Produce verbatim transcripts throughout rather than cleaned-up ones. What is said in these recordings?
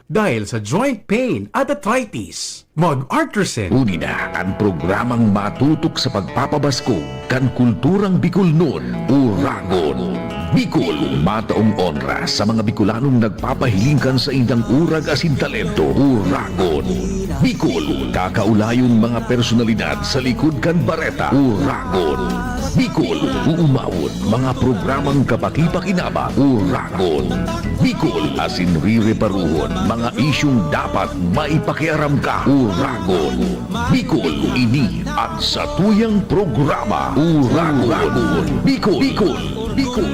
dahil sa joint pain at arthritis. Mag-Artresin. Uni na an programang matutok sa pagpapabaskog kan kulturang Bicolnon, Uragon Bicol. Mataong onra sa mga Bicolanong nagpapahiling kan saindang urag asin talento, Uragon Bicol. Kakaulayon mga personalidad sa likod kan bareta, Uragon Bicol. Uumawon mga programang kapakipakinabang, Uragon Bicol. Asin rireparuhon mga isyung dapat maipakiaram ka, Uragon Bicol. Ini an satuyang programa, Uragon Bicol. Bicol. Bicol.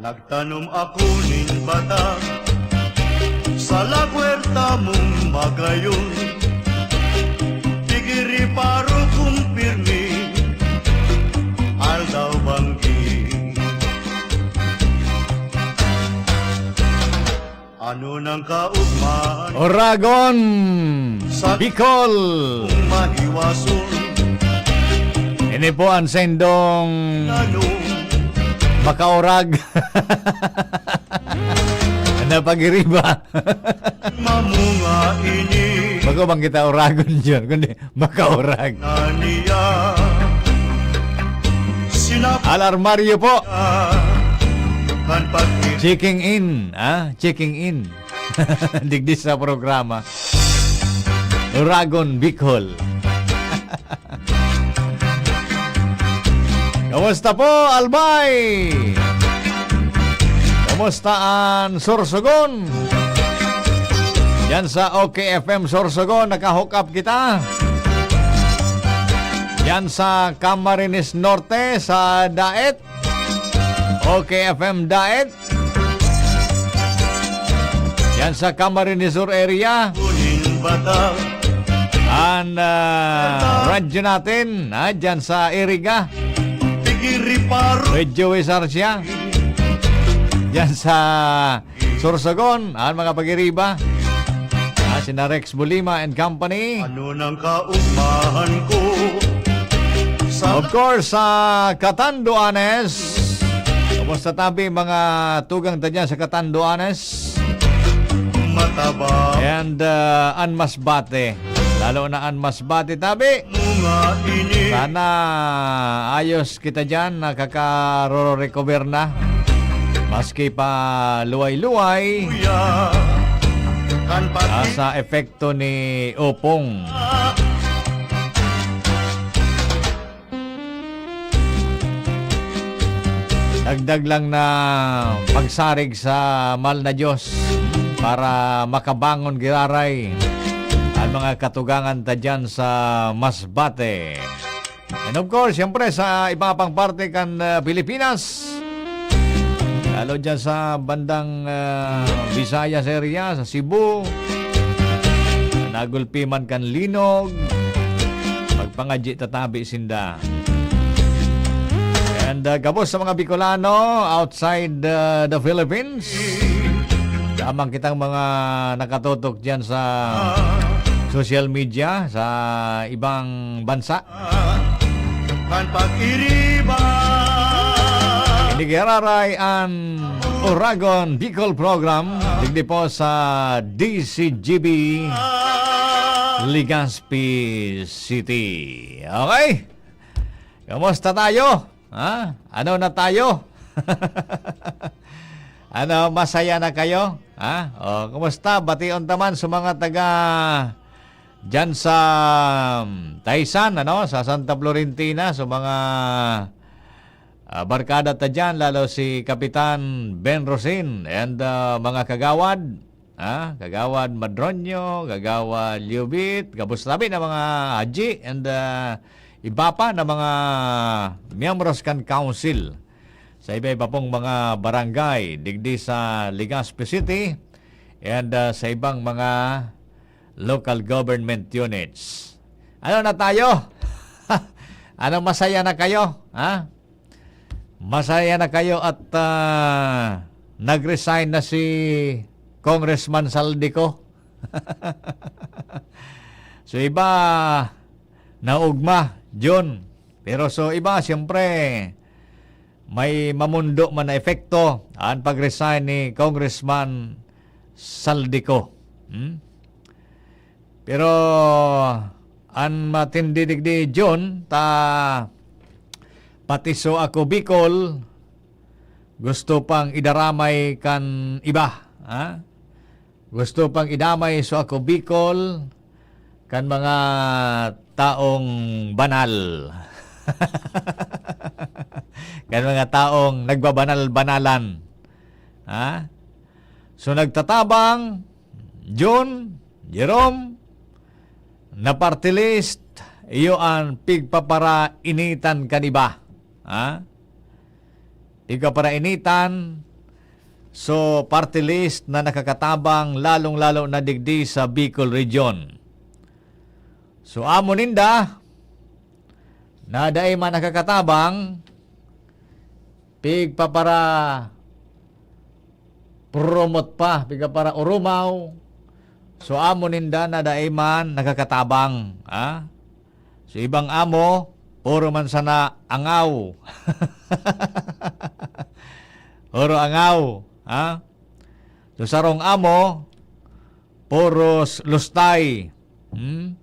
Nagtanom ako nin bata sa lagwerta mong magayon. Pigiriparo kong pirmi, aldaw banggi. Ano nang kaugmahan? Oragon, sa Bicol. Kung mahiwason. Ini po ang sendong ano? Makaurag. Napagiriba. Mamunga ini. Bago bang kita oragon dyan, kundi makaurag. Na niya. Sinap- Al Armario po. Kan pag- Checking in, ah? Checking in. Digdi sa programa. Uragon, Bicol. Kamusta po, Albay? Kamusta an Sorsogon? Yan sa OK F M Sorsogon, naka-hook up kita. Yan sa Camarines Norte, sa Daet. OK F M Daet. Yan sa Camarines Sur area. An, ah, radyo natin, ah, dyan sa Iriga. Radyo Wizard siya. Dyan sa Sorsogon, an mga pagiriba. Ah, sina Rex Bulima and Company. Ano nang kaugmahan ko sa Of course, sa Catanduanes. Kumusta tabi, mga tugang ta dyan sa Catanduanes? Mataba. And, uh, an Masbate. Lalo na an Masbate tabi. Mga ini. Sana ayos kita dyan, nakakaro-recover na. Maski pa luway-luway. Kuya, kan pati- Nasa epekto ni Opong. Dagdag lang na pagsarig sa mahal na Diyos para makabangon giraray ang mga katugangan ta dyan sa Masbate. And of course, siyempre, sa iba pang parte kan, ah, Pilipinas, lalo dyan sa bandang, ah, Visayas area, sa Cebu, nagulpi man kan linog, magpangadyi tatabi sinda. And, ah, gabos sa mga Bicolano outside, ah, the Philippines, damang kitang mga nakatutok dyan sa social media, sa ibang bansa. Kan pag-iriba. Ini giraray an Oragon Bicol Program, digdi po sa D C G B, Legazpi City. Okay? Kamusta tayo? Ha? Ano na tayo? Ano, masaya na kayo? Ha? O, kumusta? Bation ta man sa mga taga diyan sa, um, Taysan, ano, sa Santa Florentina, sa mga, ah, barkada ta diyan, lalo si Kapitan Ben Rosin and, ah, mga kagawad, ah, Kagawad Madronio, Kagawad Liubit, gabos tabi na mga haji and, ah, iba pa na mga miyembros kan council. sa iba-iba pong mga barangay digdi sa Legazpi City and, ah, sa ibang mga local government units. Ano na tayo? Ano, masaya na kayo, ha? Masaya na kayo at, ah, nag-resign na si Congressman Saldico? So, iba naugma, Jun. Pero so iba, siyempre, may mamundo man na epekto an pag-resign ni Congressman Saldico. Hmm? Pero an matindi digdi, Jun, ta pati so Ako Bicol gusto pang idaramay kan iba, ha? Gusto pang idamay so Ako Bicol kan mga taong banal. Kan mga taong nagbabanal-banalan. Ha? So, nagtatabang, Jun, Jerome, na party list, iyo an pigpaparainitan kan iba. Ha? Pigpaparainitan, so, party list na nakakatabang, lalong-lalo na digdi sa Bicol Region. So, amo ninda, na dai man nakakatabang, pigpapara-promote pa, pigpapara-urumaw. So, amo ninda na dai man nakakatabang, ha? So, ibang amo, puro man sana angaw. Puro angaw, ha? So, sarong amo, puro s-, lustay. Hmm?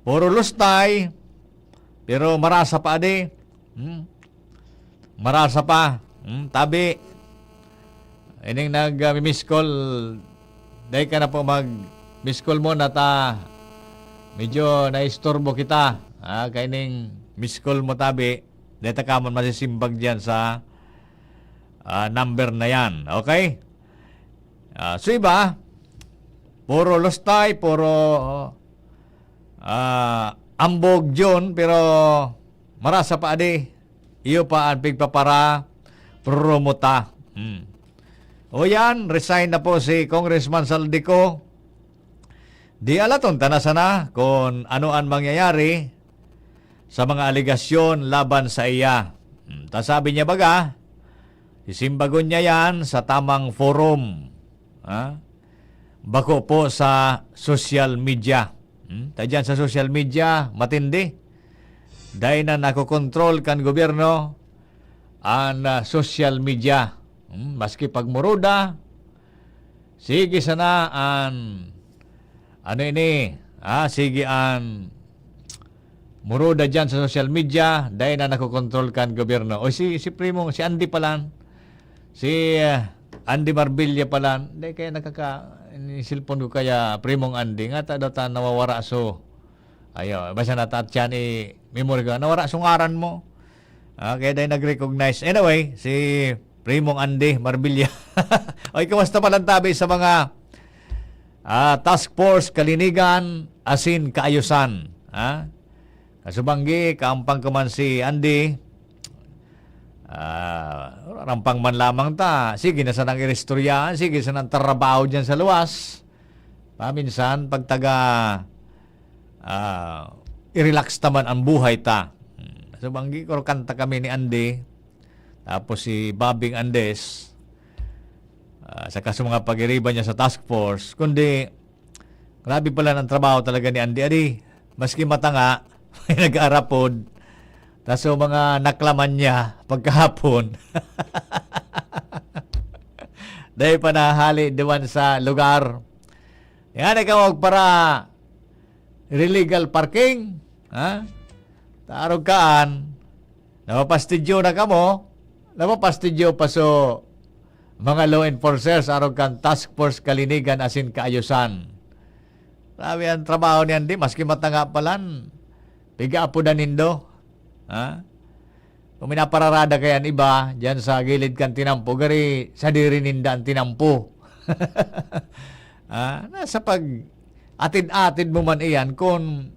Puro lustay, pero marasa pa, adi. Hmm? Marasa pa. Hmm? Tabi, ining nag, ah, miss call, dai ka na po mag-miss call muna ta. Medyo naisturbo kita. Ah, kaining miss call mo, tabi. Dai ta ka man masisimbag diyan sa, ah, number na yan. Okay? Ah, so iba, puro lustay, puro, ah, ambog, Jun, pero marasa pa, adi. Iyo pa an pigpapara-promote ta. Hmm. O yan, resign na po si Congressman Saldico. Di alaton ta na sana kun ano an mangyayari sa mga alegasyon laban saiya. Hmm, ta sabi niya baga, sisimbagon niya yan sa tamang forum. Ha? Bako po sa social media. Hmm? Ta diyan sa social media, matindi. Dai na nakokontrol kan gobyerno an, ah, social media. Hmm? Maski pagmuruda, sige sana an, ano ini, ah, sige an muruda diyan sa social media, dai na nakokontrol kan gobyerno. O si, si Primo, si Andy palan, si, ah, Andy Marbilla palan, dai kaya nakaka-, ini cellphone ko kaya, Primong Andy, ngata daw ta nawawara so, ayo, basta natatyan i-memory ko, nawara so ngaran mo. Ah, kaya dai nag-recognize. Anyway, si Primong Andy Marbilla. Oy, kumusta palan tabi sa mga, ah, Task Force Kalinigan asin Kaayusan? Ha? Kasubanggi, kaampang ko man si Andy. Ah, rampang man lamang ta. Sige na sanang iristoryahan, sige sanang trabaho diyan sa luwas. Paminsan, pagtaga, ah, i-relax ta man an buhay ta. Hmm. Kasubanggi, kuro kanta kami ni Andy. Tapos si Bobing Andes, ah, saka sa mga pag-iriba niya sa task force, kundi grabe pala ang trabaho talaga ni Andy. Adi, maski matanga, may nag-aarapod. Tas so mga naklaman niya pagkahapon, dahil pa nahali duman sa lugar. Yan, ikaw magpara illegal parking, ha? Tarog kaan, napapastidyo na kamo, napapastidyo pa so mga law enforcers arog kan Task Force Kalinigan asin Kaayusan. Grabe ang trabaho niyan, di, maski matanga palan, piga apodan nindo, ha? Kung minapararada kaya an iba diyan sa gilid kan tinampo, gari sadiri ninda an tinampo. Ah, nasa pag-atid-atid mo man iyan kung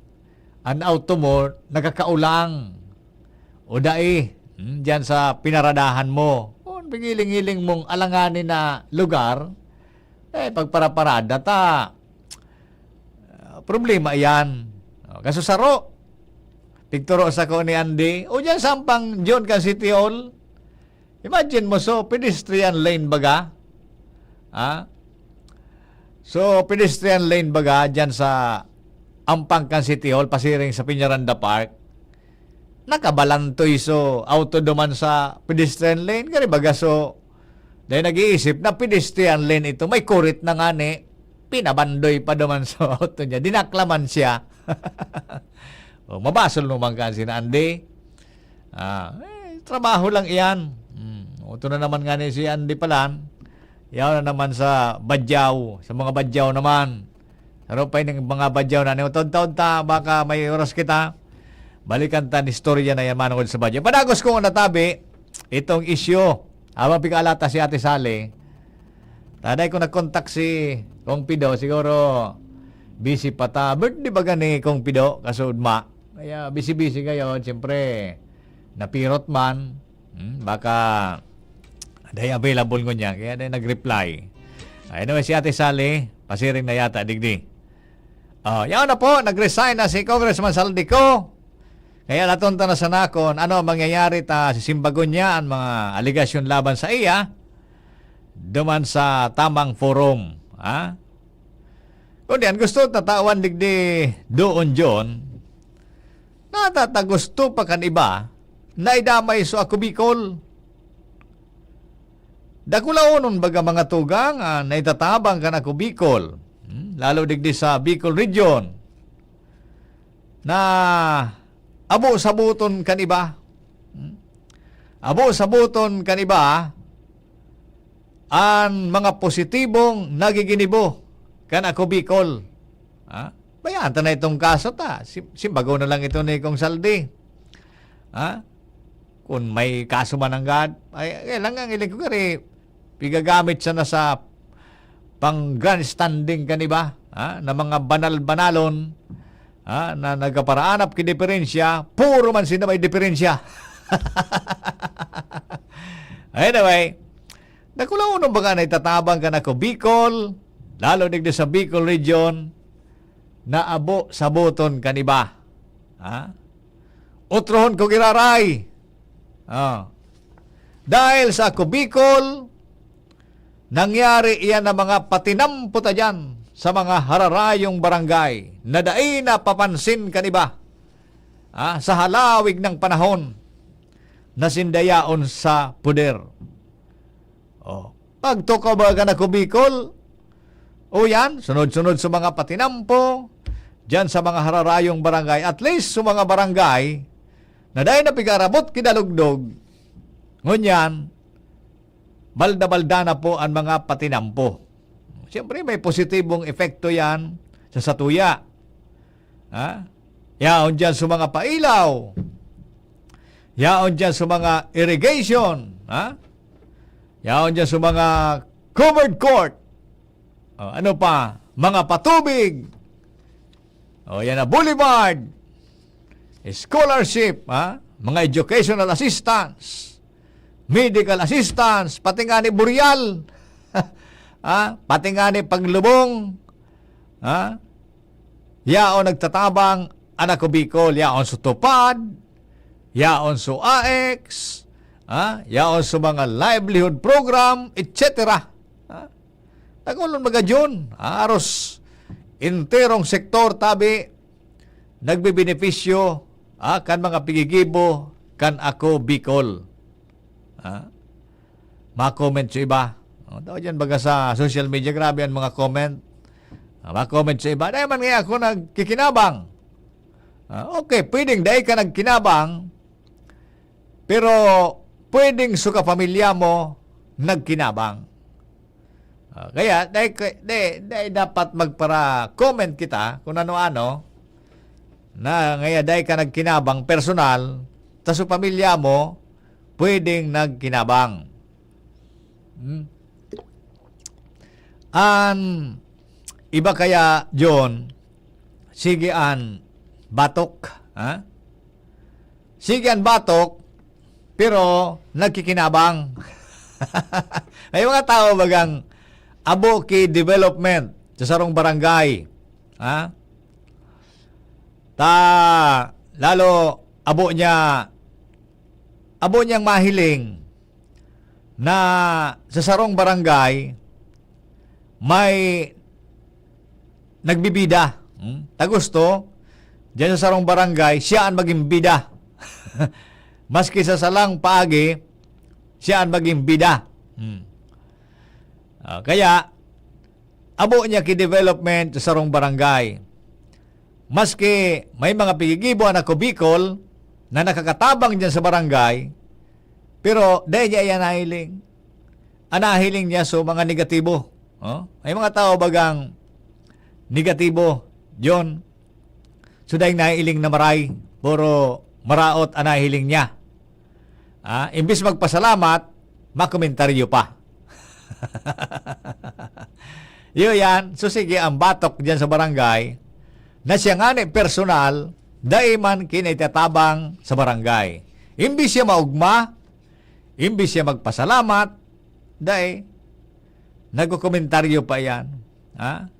an auto mo nakakaulang o dai, Hmm, diyan sa pinaradahan mo. Kung pigiling-hiling mong alanganin na lugar, eh, pagparaparada ta, ah, problema iyan. O, kaso saro, pigturo sa ko ni Andy, o diyan sa ampang John kan City Hall. Imagine mo, so, pedestrian lane baga? Ha? So, pedestrian lane baga diyan sa ampang kan City Hall, pasiring sa Peñaranda Park? Nakabalantoy so auto duman sa pedestrian lane, kari baga so, dahil nag-iisip na pedestrian lane ito, may kurit na ngani, pinabandoy pa duman so auto niya, dinaklaman siya. O, mabasol naman ka si Andy. Ah, eh, trabaho lang iyan. Hmm, uto na naman nga ni si Andy Palan. Yaw na naman sa Badyaw, sa mga Badyaw naman. Pero pa ining mga Badyaw na, ni taon-taon ta, baka may oras kita. Balikan ta ni istorya na yan, manungod sa Badyaw. Padagos kong natabi, itong isyu. Habang pigaalata si Ate Sally, taday ko nag-contact si Kong Pido, siguro busy pa ta. Birthday baga ni Kong Pido, kasudma. Kaya busy-busy ngayon, siyempre, napirot man. Hmm, baka, day available ngunyan, kaya day nag-reply. Ay, anyway, si Ate Sally, pasiring na yata, digdi. Oh, yaon na po, nag-resign na si Congressman Zaldy Co. Kaya laton ta na sana kun ano ang mangyayari ta sisimbagon niya ang mga alegasyon laban sa iya duman sa tamang forum, ha? Kundi an gusto ta tawan digdi doon, John, nata ta gusto pa kan iba na idamay so Ako Bicol. Dakulaonon baga mga tugang an naitatabang kan Ako Bicol, hmm, lalo digdi sa Bicol Region, na abo-saboton kan iba. Hmm? Abo-saboton kan iba an mga positibong nagiginibo kan Ako Bicol. Ha? Bayaan ta na itong kaso ta. Sim-, simbago na lang ito ni Kong Zaldy. Ha? Kung may kaso man nanggad, ay, kaya lang ang iling ko kari, pigagamit sana sa pang grandstanding kan iba, ha? Na mga banal-banalon, ha? Na nagkaparaanap ki diferensya, puro man sila may diferensya. Anyway, dakulaonon baga na itatabang kan Ako Bicol, lalo digdi sa Bicol Region, na abo-saboton kan iba. Ha? Otrohon ko giraray. Ah. Dahil sa Ako Bicol, nangyari iyan na mga patinampo ta diyan sa mga hararayong barangay na dai na papansin kan iba, ah, sa halawig ng panahon na sinda yaon sa poder. Oh, pagtukaw baga kan Ako Bicol, o yan, sunod-sunod sa mga patinampo, diyan sa mga hararayong barangay, at least sa mga barangay na dai na pigarabot kidalugdog, ngunyan, balda-balda na po ang mga patinampo. Siyempre, may positibong epekto yan sa satuya. Ha? Yaon dyan sa mga pailaw. Yaon dyan sa mga irrigation. Ha? Yaon dyan sa mga covered court. O, ano pa? Mga patubig. O, yan na, boulevard. Scholarship, ha? Mga educational assistance. Medical assistance. Pati nga ni Boreal. Ha? Pati nga ni paglubong. Ha? Yaon nagtatabang an Ako Bicol. Yaon sa TUPAD. Yaon sa AICS. Ha? Yaon sa mga livelihood program, et cetera. Ha? Dakulon baga John, aros enterong sektor tabi nagbebenepisyo, ah, kan mga pigigibo kan Ako Bicol. Ah, ma-comment sa iba. Oh, tao dyan baga sa social media, grabe ang mga comment. Ah, ma-comment sa iba. Dahil man nga ako nagkikinabang. Ah, okay, pwedeng dahil ka nagkinabang, pero pwedeng sa kapamilya mo nagkinabang. Ah, kaya, dai, dai, dai dapat magpara-comment kita kung ano-ano, na ngaya dai ka nagkinabang personal, ta sa pamilya mo, pwedeng nagkinabang. Hmm? An iba kaya, John, sige an batok, ha? Sige an batok, pero nagkikinabang. May mga tao bagang abo ki development sa sarong barangay. Ha? Ta, lalo, abo niya, abo niyang mahiling na sa sarong barangay may nagbibida. Hmm? Ta gusto, diyan sa sarong barangay, siya ang maging bida. Maski sa salang paagi, siya ang maging bida. Hmm. Ah, kaya, abo niya ki development sa sarong barangay. Maski may mga pigigibo na kubikol na nakakatabang diyan sa barangay, pero dai niya iyan nahiling. Ang nahiling niya so mga negatibo. Oh? May mga tao bagang negatibo, John. So, daing nahiling na maray, puro maraot ang nahiling niya. Ah, imbis magpasalamat, makomentaryo pa. Iyo yan. So, sige, ang batok diyan sa barangay, na siya ngani personal, dai man kinitatabang sa barangay. Imbis siya maugma, imbis siya magpasalamat, dai, nagkokomentaryo pa yan. Ha?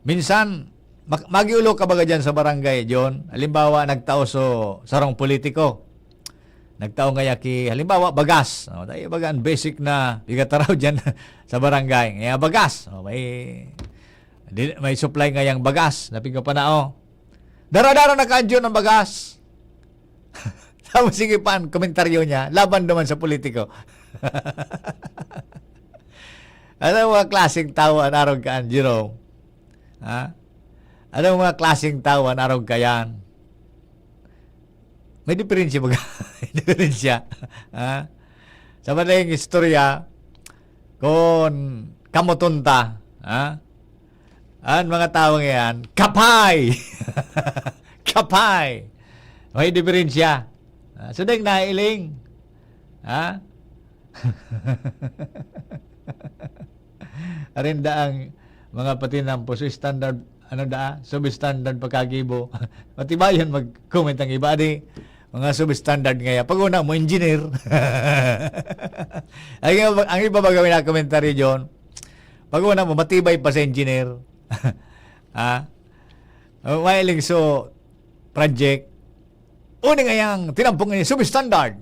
Minsan, mag-, magiulo ka baga diyan sa barangay, John. Halimbawa, nagtao so sarong politiko. Nagtao ngaya ki, halimbawa, bagas. O, dai baga ang basic na pigataraw diyan sa barangay. Ngaya bagas. O, may, di, may supply ngayang bagas na pigapanao. Dara-dara na kan John ang bagas. Tapos sige pa ang komentaryo niya, laban naman sa politiko. Ano mga klaseng tao ang arog ka, Jerome? Ha? Ano mga klaseng tao ang arog ka yan? May diferensya ba? May diferensya. Ha? Sa madaling istorya, kung kamoton ta, ha? Ang mga tawo ngayan, kapay! Kapay! May diferensya. Ah, so, dahil nailing. Ha? Arinda ang mga patinampos, standard, ano da, substandard pagkagibo. Matibayon mag-comment ang iba, di? Mga substandard ngaya. Pag una mo, engineer. Ang iba, ang iba ba gawin na commentary, John? Pag una mo, matibay pa sa engineer. Ha? Oh, mahiling so project. Uning ayang tinampong ini, substandard.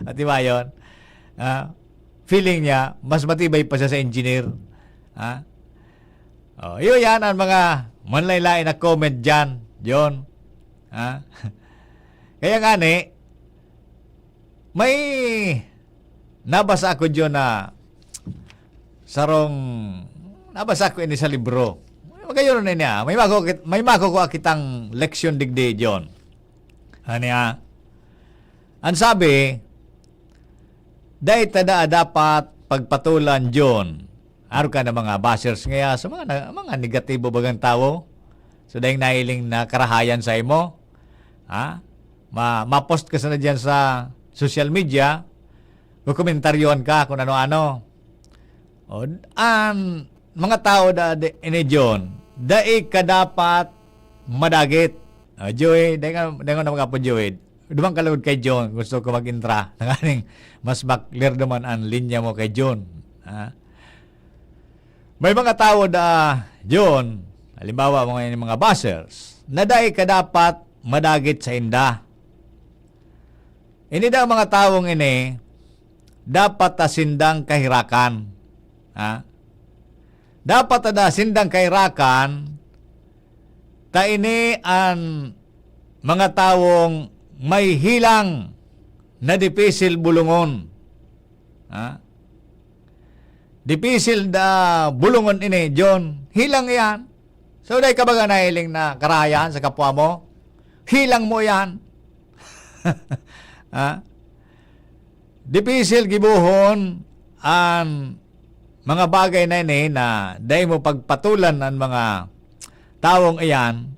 Matibayon. Ah, feeling niya, mas matibay pa siya sa engineer. Ha? Oh, iyo yan ang mga manlaylay na comment dyan, John. Ha? Kaya nga ni, may nabasa ako, John, na sarong, nabasa ko ini sa libro. Magayon na niya. May mako, may mako ko kitang leksyon digdi, John. Ano niya? Ang sabi, dai ta daa dapat pagpatulan, John. Aro ka na mga bashers ngaya, sa mga, na, mga negatibo bagang tawo. So, dahil nahiling na karahayan sa imo, ha? Ma, ma-post ka sana dyan sa social media, kukomentaryohan ka kung ano-ano. O, ang mga tao da, di, ini John, dai ka dapat madagit. O, Joey, dai ka, dai ka na mag-apo, Joey. Duman ka lugod kay John, gusto ko mag-intra. Tanganing mas makler naman ang linya mo kay John. Ha? May mga tao da, John, halimbawa, mga, mga bashers, na dai ka dapat madagit sa inda. Ini daw mga tawong ini, dapat ta sindang kahirakan. Ha? Dapat ta da sindang kahirakan, ta ini an mga tawong may hilang na dipisil bulungon. Ha? Dipisil da bulungon ini, John. Hilang yan. So, dai ka baga nahiling na karahayan sa kapwa mo? Hilang mo yan. Ha? Dipisil gibohon an mga bagay na ini na dai mo pagpatulan an mga tawong iyan,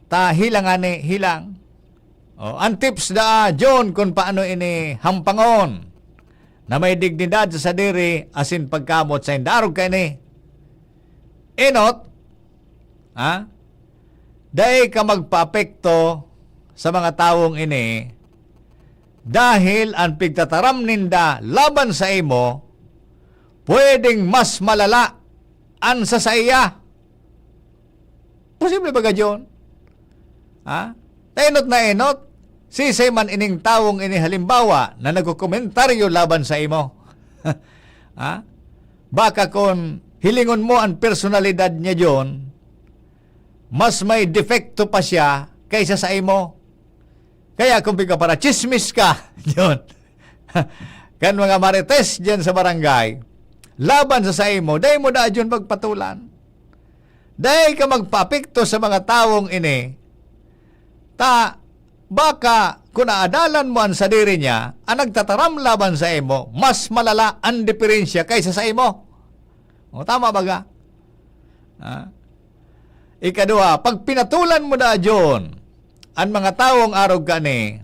ta hilang ani, hilang. O, ang tips da, John, kung paano ini hampangon na may dignidad sa sadiri asin pagkamoot sa inda. Arog kaini. Enot, ha? Dai ka magpaapekto sa mga tawong ini dahil an pigtataram ninda laban sa imo, pwedeng mas malala an sa saiya. Posible ba gadyon? Ha? Ta enot na enot, sisay man ining tawong ini halimbawa na nagkokomentaryo laban sa imo? Ha? Baka kun hilingon mo an personalidad niya diyon, mas may depekto pa siya kaysa sa imo. Kaya kung pigkaparachismis ka, yun, kan mga marites diyan sa barangay, laban sa saimo, dai mo dayon pagpatulan. Dai ka magpaapekto sa mga tawong ini. Ta, baka kun aadalan mo an sadiri niya, an nagtataram laban sa imo, mas malala an diferensya kaysa sa imo. O, tama baga? Ha? Ikaduha, pag pinatulan mo dayon an mga tawong arog kani,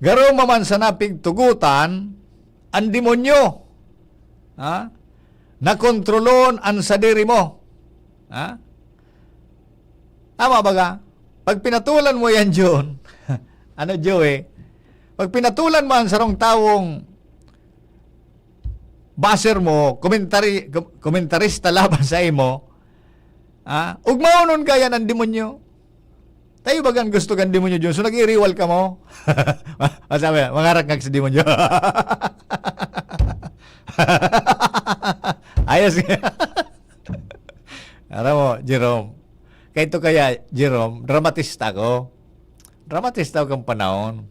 garo mo man sana pigtugotan an demonyo, ha? Na kontrolon an sadiri mo. Ha? Tama baga? Pag pinatulan mo yan, Jun, ano, Joey? Pag pinatulan mo ang sarong tawong baser mo, komentari-, kom-, komentarista laban sa imo, ah, ugmaonon ka yan ang demonyo. Tayo bagang gusto kan demonyo, Jun? So, nag-iriwal ka mo? Masabi, mangarak ka sa demonyo. Ayos nga. Aram mo, Jerome, kaito kaya, Jerome, dramatista ko. Dramatista ko kang panahon.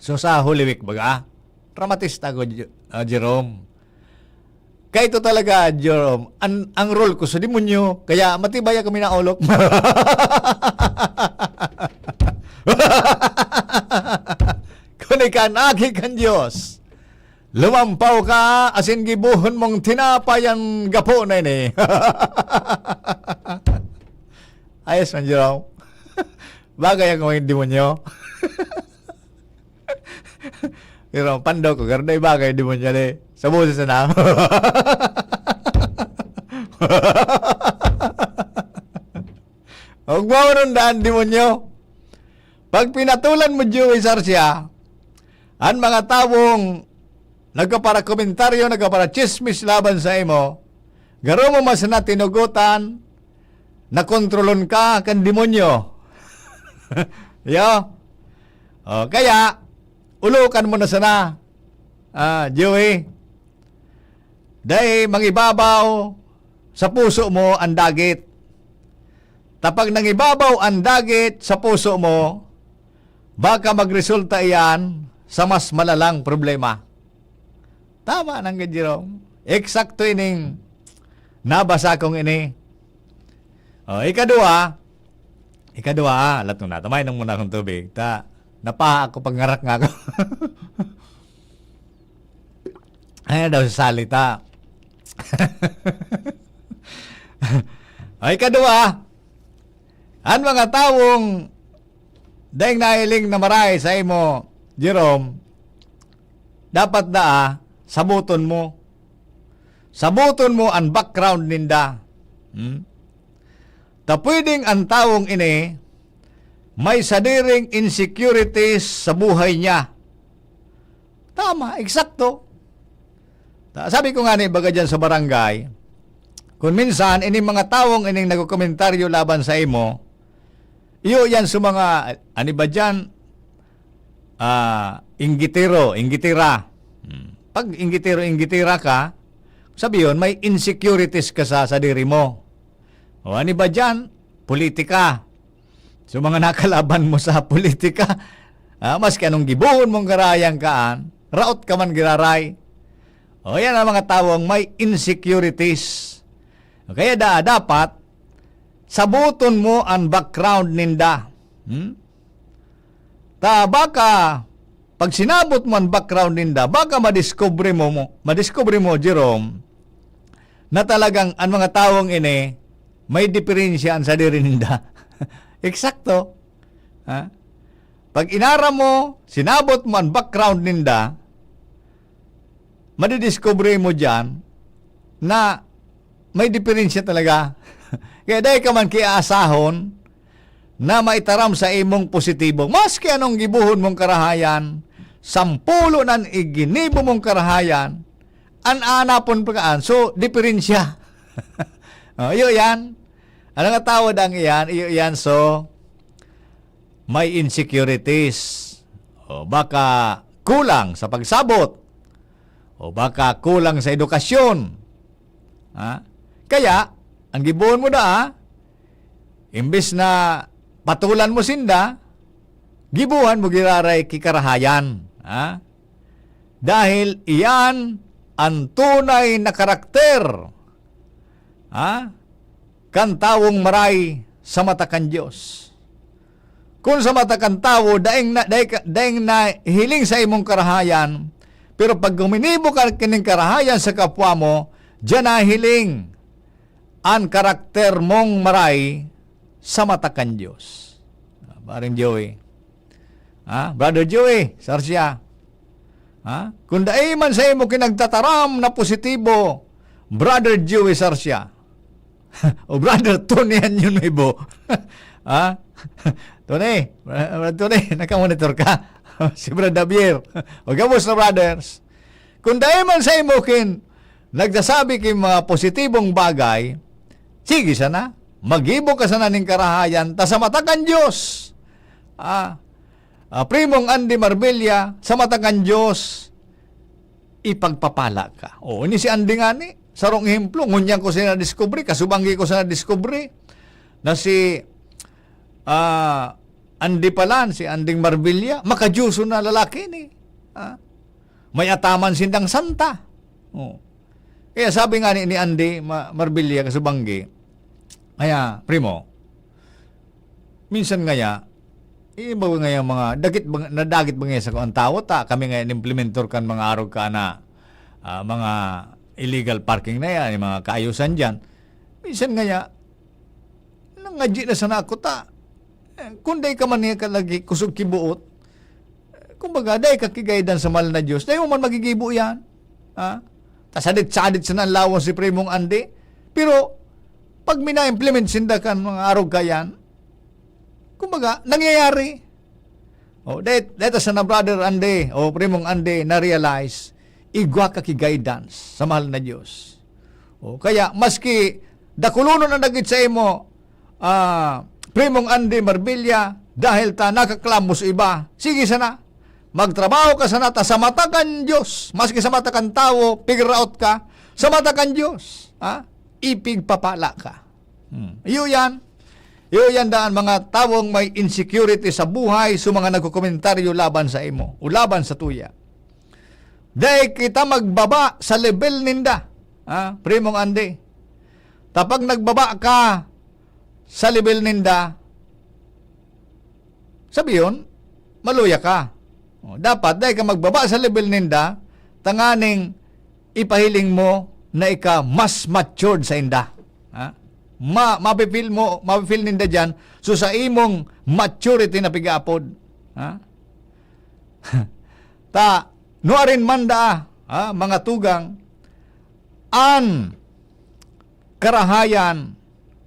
So, sa Holy Week, baga, dramatista ko, J-, ah, Jerome. Kaito talaga, Jerome, an-, ang role ko sa demonyo, kaya matibay ako minaolok. Kung ika an aki kan Diyos, lumampaw ka, asin gibohon mong tinapay an gapo na ini. Ayos man, Jerome. Bagay ako magin demonyo. Pero ang pando ko, garo na bagay demonyo ni. Sa boses na. Ugmaonon daan, demonyo. Pag pinatulan mo, Joey Sarcia, an mga tawong nagkaparakomentaryo, nagkaparachismis laban sa imo, garo mo man sana tinugotan, nakontrolon ka kan demonyo. Yo? O, kaya, ulokan mo na sana, ah, Joey. Dai mangibabaw sa puso mo an dagit. Ta pag nangibabaw an dagit sa puso mo, baka magresulta iyan sa mas malalang problema. Tama nang, Jerome. Eksakto ining nabasa kong ini. O, ikaduwa, ikaduwa, ah, alat mo na, tamay nang muna akong tubig. Ta, napaha ako pag ngarak nga ako. Ano daw sa salita? Ay, kadua, an mga tawong daing nahiling na marahay sa imo, Jerome, dapat daa, saboton mo. Saboton mo an background ninda. Hmm? Ta pwedeng an tawong ini may sadiring insecurities sa buhay niya. Tama, eksakto. Ta-, sabi ko nga ni, baga diyan sa barangay, kung minsan, ining mga tawong ining nagkokomentaryo laban sa imo, iyo yan sa mga, ano ba diyan, ah, inggitero, inggitera. Hmm. Pag inggitero, inggitera ka, sabi yun, may insecurities ka sa sadiri mo. O, ano ba diyan? Politika. So, mga nakalaban mo sa politika, ah, maski anong gibohon mong garayan kaan, raot ka man giraray. O, yan ang mga tawong may insecurities. Kaya da-, dapat, saboton mo ang background ninda. Hmm? Ta baka, pag sinabot mo ang background ninda, baka madiskubre mo, mo, madiskubre mo, Jerome, na talagang ang mga tawong ini, may diferensya an sadiri ninda. Eksakto. Ha? Pag inaram mo, sinabot mo ang background ninda, madidiskubre mo diyan na may diferensya talaga. Kaya dai ka man kiaasahon na maitaram sa imong positibo. Maski anong gibohon mong karahayan, sampulo nan iginibo mong karahayan, an aanapon pa kaan, so, diferensya. Oh, iyo yan. Ano nga tawad ang iyan? Iyo yan, so, may insecurities. O baka kulang sa pagsabot. O baka kulang sa edukasyon. Ha? Kaya, ang gibohon mo daa, imbes na patulan mo sinda, gibohan mo giraray ki karahayan. Ha? Dahil iyan an tunay na karakter, ha, kan tawong maray sa mata kan Dios. Kun sa mata kan tawo, daing na, daing ka, daing nahiling sa imong karahayan, pero pag guminibo ka kining karahayan sa kapwa mo, diyan nahiling an karakter mong maray sa mata kan Dios. Ah, Paring Joey. Ha? Brother Joey, Sarsia. Ha? Kung dai man sa imo kinagtataram na positibo, Brother Joey Sarsia. O Brother Tony, yan yun, may bo. Ha? Tony, Brother Tony, nakamonitor ka. Si Brother Javier. O, gabos na, brothers. Kung dai man sa imo kin nagsasabi ki mga positibong bagay, sige sana, magibo ka sana ning karahayan, ta sa mata kan Dios, ah, ah, Primong Andy Marbella, sa mata kan Dios, ipagpapala ka. Oo, ini si Andy ngani, sarong ehemplo, ngunyan ko siya nadiskubre, kasubanggi ko siya nadiskubre, na si, ah, Andy palan, si Anding Marbella, makadyoso na lalaki ni. Ah, may ataman sindang santa. Oh. Kaya sabi nga ni, ni Andy Ma-, Marbella, kasubanggi, kaya, primo, minsan ngaya, eh, baga ngaya mga, dakit ba, nadagit ba ngaya sa kuan tawo ta, kami ngaya implementor kan mga arog ka na, ah, mga illegal parking na yan, yung mga kaayusan dyan. Minsan ngaya, nangadyi na sana ako ta. Eh, kung dai ka man niya ka lagi kusog kibuot, eh, kumbaga, dai ka ki-guidance sa mahal na Diyos, dai mo man magigibo yan. Ha? Ta sadit-sadit sana an lawas ni Primong Andy. Pero, pag mina-implement sinda kan mga arog ka yan, kumbaga, nangyayari. Oh, dahil, dahil sana, Brother Andy, o Primong Andy, na-realize, igwa ka ki guidance sa mahal na Diyos. Oh, kaya, maski dakulonon an dagit sa imo, ah, Primong Andy Marbella, dahil ta nakaklamo sa iba, sige sana, magtrabaho ka sana ta sa mata kan Diyos, maski sa mata kan tawo, pigiraot ka, sa mata kan Diyos, ha? Ipigpapala ka. Hmm. Iyo yan. Iyo yan daan mga tawong may insecurity sa buhay, sa mga nagkokomentaryo laban sa imo o laban sa tuya. Dai kita magbaba sa level ninda, ha, Primong Andy. Ta pag nagbaba ka sa level ninda, sabihon, maluya ka. O, dapat dai ka magbaba sa level ninda, tanganing ipahiling mo na ika mas matured sa inda. Ha? Ma-, mafe-feel mo, mafe-feel ninda diyan, so sa imong maturity na pig-aapod. Ha? Ta, nuarin man daa, ha, mga tugang, an karahayan,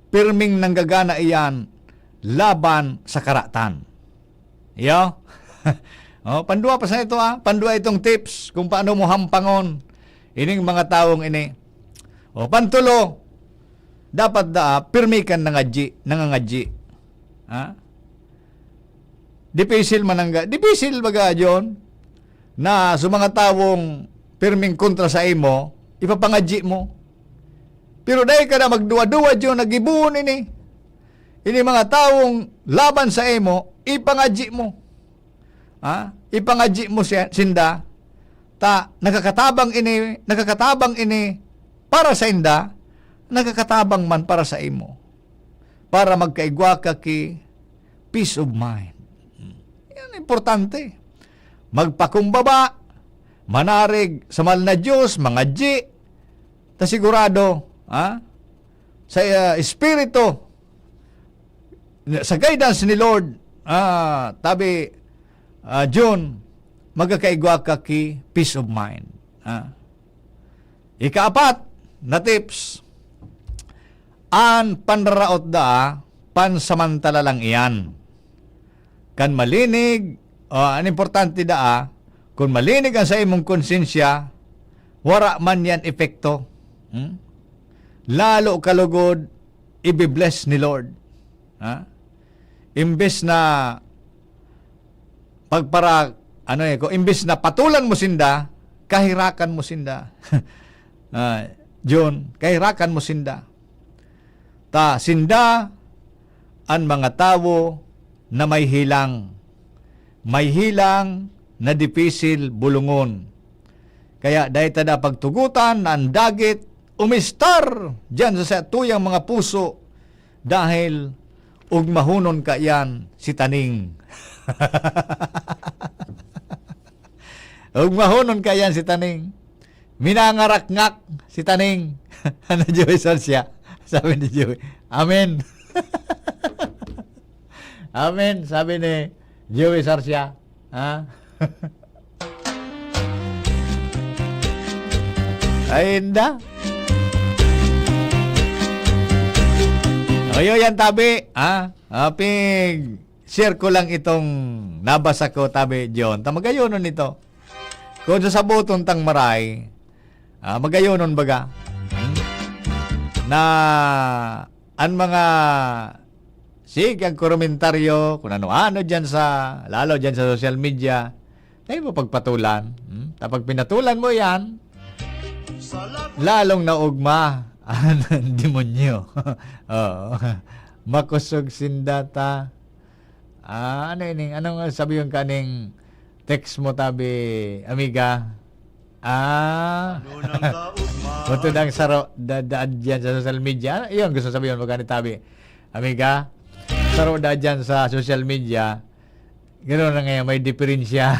pirming nanggagana iyan laban sa karatan. Iyo. Oh, pandua pa sa ito, ah. Pandua itong tips kung paano mo hampangon ining mga tawong ini. O, pantulo, dapat daa, pirmi kan nangadyi, nangangadyi. Ha? Dipisil manangga-, dipisil baga, John, na sa mga tawong pirming kontra sa imo, ipapangadyi mo. Pero dai ka na magduwa-duwa, John, na gibohon ini. Ini mga tawong laban sa imo, ipangadyi mo. Ha? Ipangadyi mo siya, sinda, ta nakakatabang ini, nakakatabang ini para sa inda, nakakatabang man para sa imo. Para magkaigwa ka ki peace of mind. Yan importante. Magpakumbaba, manarig sa mahal na Diyos, mangadyi, ta sigurado, ha? Sa, ah, espiritu, sa guidance ni Lord, ah, tabi, ah, Jun, magkakaigwa ka ki peace of mind. Ah. Ikaapat na tips, an panraraot daa, pansamantala lang iyan. Kan malinig, o, an importante daa, Kun malinig an saimong konsyensya, wara man yan epekto. Hmm? Lalo ka lugod ibi-bless ni Lord. Ha? Imbes na pagpara-, ano eh, kung imbes na patulan mo sinda, kahirakan mo sinda. Ah, John, kahirakan mo sinda. Ta sinda an mga tawo na may helang. May helang na dipisil bulongon. Kaya dai ta da pagtugotan na an dagit umistar diyan sa satuyang mga puso, dahil ugmahonon kaiyan si taning. Ugmahonon kaiyan si taning. Minangarakngak si taning. Ano, Joey Sarsia? Sabi ni Joey, "Amen." "Amen," sabi ni Joey Sarsia. Ha? Ay, inda. Oyo yan, tabi. Ha? Ah, pig-share ko lang itong nabasa ko, tabi, John. Ta magayonon ito. Kung sasaboton tang maray, ah, magayonon baga. Hmm? Na an mga, sige, ang komentaryo, kung ano-ano dyan sa, lalo dyan sa social media, dai mo pagpatulan. Hmm? Kapag pinatulan mo yan, lalong naugma ang demonyo. Oo. Makusog sinda ta. Ah, ano ini? Anong sabi yung kaning text mo, tabi, amiga? Ah. Ano nang kaugma? Buto nang saro, da-, daan dyan sa social media. Yun, gusto sabihin mo gani, tabi, amiga. Saro da dyan sa social media. Gano'n na ngayon, may diferensya.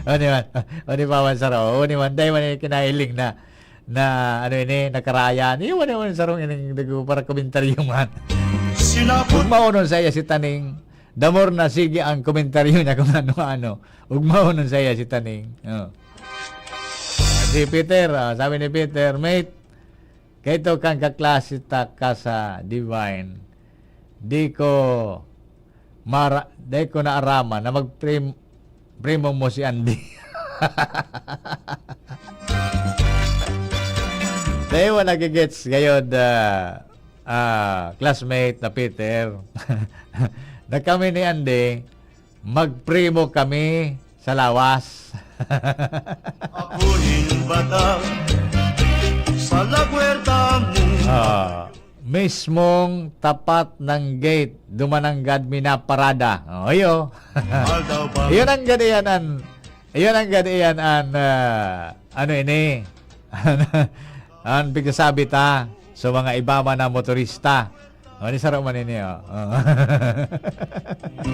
O, di man. O, di pa man saro. O, di man. Dahil man yung kinahiling na, na, ano ini, nakaraya. Di man, di man sarong ining nagpaparakomentaryo man. Sinapot. Ugmaonon sa iya si Taning. The more na sige ang komentaryo niya kung ano-ano. Ugmaonon sa iya si Taning. Oh. Si Peter, ah, sabi ni Peter, "Mate, kaito kan kaklase ta ka sa Divine. Di ko mara-, di ko naaraman na magprim-, primo mo si Andy." Dahil mo nagigets ngayon, ah, ah, classmate na Peter, na kami ni Andy, magprimo kami sa lawas. Ako nin bata sa lagwerta mo. Ah, mismong tapat ng gate, duman nanggad mi naparada. Oh, iyo. Aldaw pa. Iyon ang gadian an, iyon ang gadian an, ah, ano ini? An pigsasabi ta sa mga iba man na motorista. O, ni saro man ini, oh. Oh.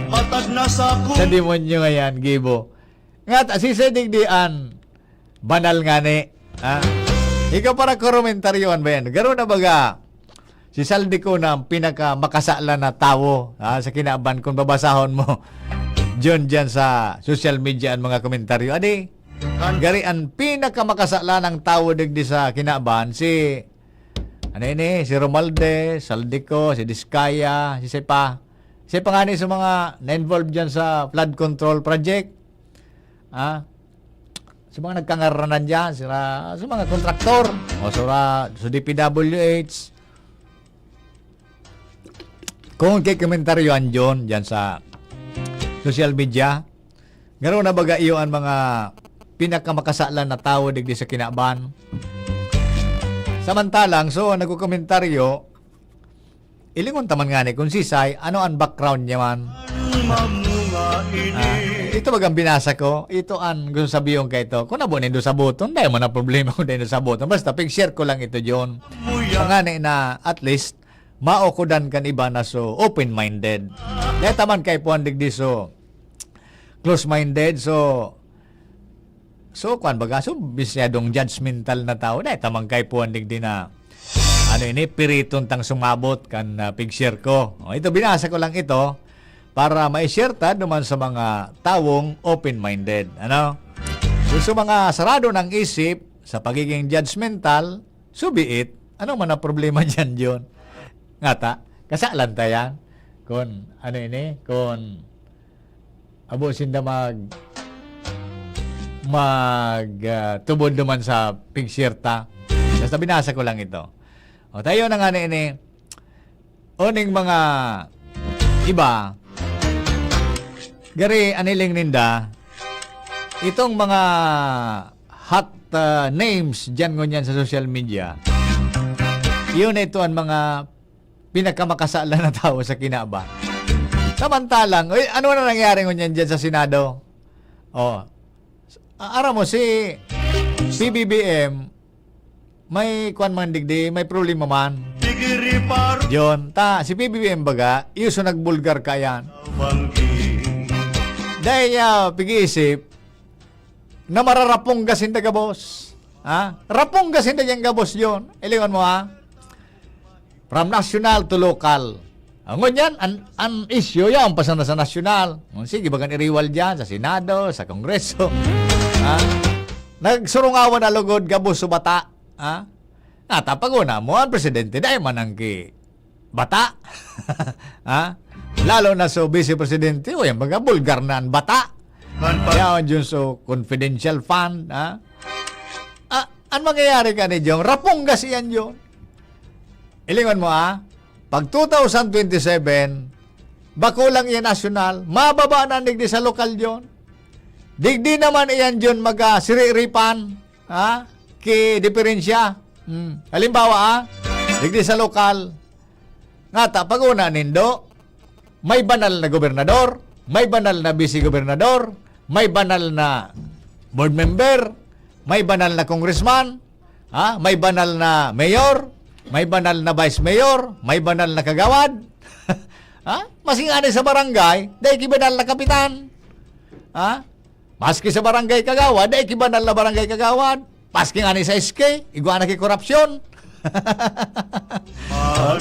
Matag na sa ku- Sa demonyo nga yan, gibo. Nga ta, si Sir Digdi an banal ngani, ha? Ikaw para komentaryoan ba yan? Garo na baga, si Saldico na ang pinakamakasala na tawo, ha, sa kinaban kung babasahon mo. Diyon, diyan sa social media ang mga komentaryo. Adi, gari ang pinakamakasala ng tawo digdi sa kinaban, si, ano ini, si Romualdez, Saldico, si Discaya, si Sepa. Si pa ngani sa mga na-involved diyan sa flood control project. Ah, sa mga nagkangaranan diyan, sila, sa mga kontraktor, o sa, sa D P W H. Kung kay komentaryo an John diyan sa social media, garo na baga iyo an mga pinakamakasala na tawo digdi sa kinaban. Samantalang, so, ang nagkokomentaryo, ilingon ta man ngani kung sisay, ano an background niya man. Mamunga ini. Ah, ito bagang binasa ko, ito an gusto sabihon ka ito. Kung nabo nindo saboton, dai mo na problema kung dai nindo saboton. Basta, pig-share ko lang ito, John. Muya. Ngani na, at least, maokodan kan iba na so open-minded. Dai ta man kaipuhan digdi so close-minded, so, so, kwan baga, so, masyadong judgmental na tao, dai ta man kaipuhan digdi na, ano ini, piriton tang sumabot kan, ah, pig-share ko. O, ito, binasa ko lang ito para ma-share ta duman sa mga tawong open-minded. Ano? So, sa mga sarado ng isip, sa pagiging judgmental, so be it. Ano man ang problema diyan, John? Ngata, kasalan ta yan. Kun, ano ini? Kun, Abo sinda mag-, mag, ah, tubod naman sa pigsirta. Basta binasa ko lang ito. O, tayo na nga na ini. O ning mga iba, gari, an hiling ninda, itong mga hot, ah, names diyan ngunyan sa social media, yun, ito ang mga pinakamakasalan na tao sa kinaban. Samantalang, uy, ano na nangyari ngunyan diyan sa Senado? Oh, a-, aram mo, si P B B M, may kwan man digdi, may problema man. John, ta, si P B B M baga, iyo so nagbulgar kayan. Dahil niya, pag-iisip, na mararapong gasinda gabos. Ha? Rapong gasinda yan gabos, John. Ilingon mo, ha? From national to local. Ah, ngunyan, an, an issue yan, pa sana sa national. Oh, sige, bagan iriwal dyan, sa Senado, sa Kongreso. Ha? Nagsurungawan na lugod, gabos sa bata. Ha? Natapaguna mo, ang presidente, dahil man ang ki-, bata. Ha? Lalo na so vice presidente, o yan, mga bulgar na ang bata. Yaon yun so confidential fund, ha? Ah, ang mangyayari ka ni Jong, rapong gas iyan yun. Ilingon mo, ah, pag two thousand twenty-seven, bako lang iyan nasyonal, mababa na digdi sa lokal yun. Digdi naman iyan yun maga siriripan, ha? Ki diferensya. Hmm. Halimbawa, ah, digdi sa lokal, ngata, pag-una nindo, may banal na gobernador, may banal na vice-gobernador, may banal na board member, may banal na congressman, ha? May banal na mayor, may banal na vice mayor, may banal na kagawad. Ha? Maski ngani sa barangay, dai ki banal na kapitan. Ha? Maski sa barangay kagawad, dai ki banal na barangay kagawad. Maski ngani sa S K, igwa na ki korupsyon.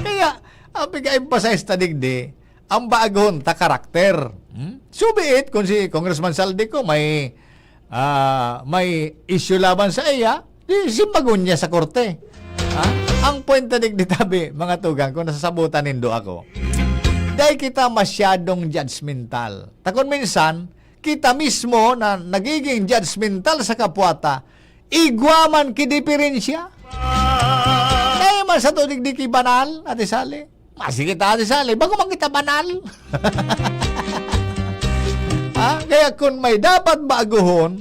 Kaya, ang pag-emphasize ta digdi, ang bagon ta karakter. Hmm? So be it, kung si Congressman Zaldy Co may, ah, may issue laban sa iya, di simbagon niya sa korte. Ha? Ang point na digdi tabi, mga tugang, kung nasasabutan nindo ako, dai kita masyadong judgmental. Ta kun minsan, kita mismo na nagiging judgmental sa kapwa ta, igwa man ki diferensya. Dai man sa tudig di ki banal, Ate Sally. Maski kita, Ate Sally, bago man kita banal. Ha? Kaya kun may dapat baguhon,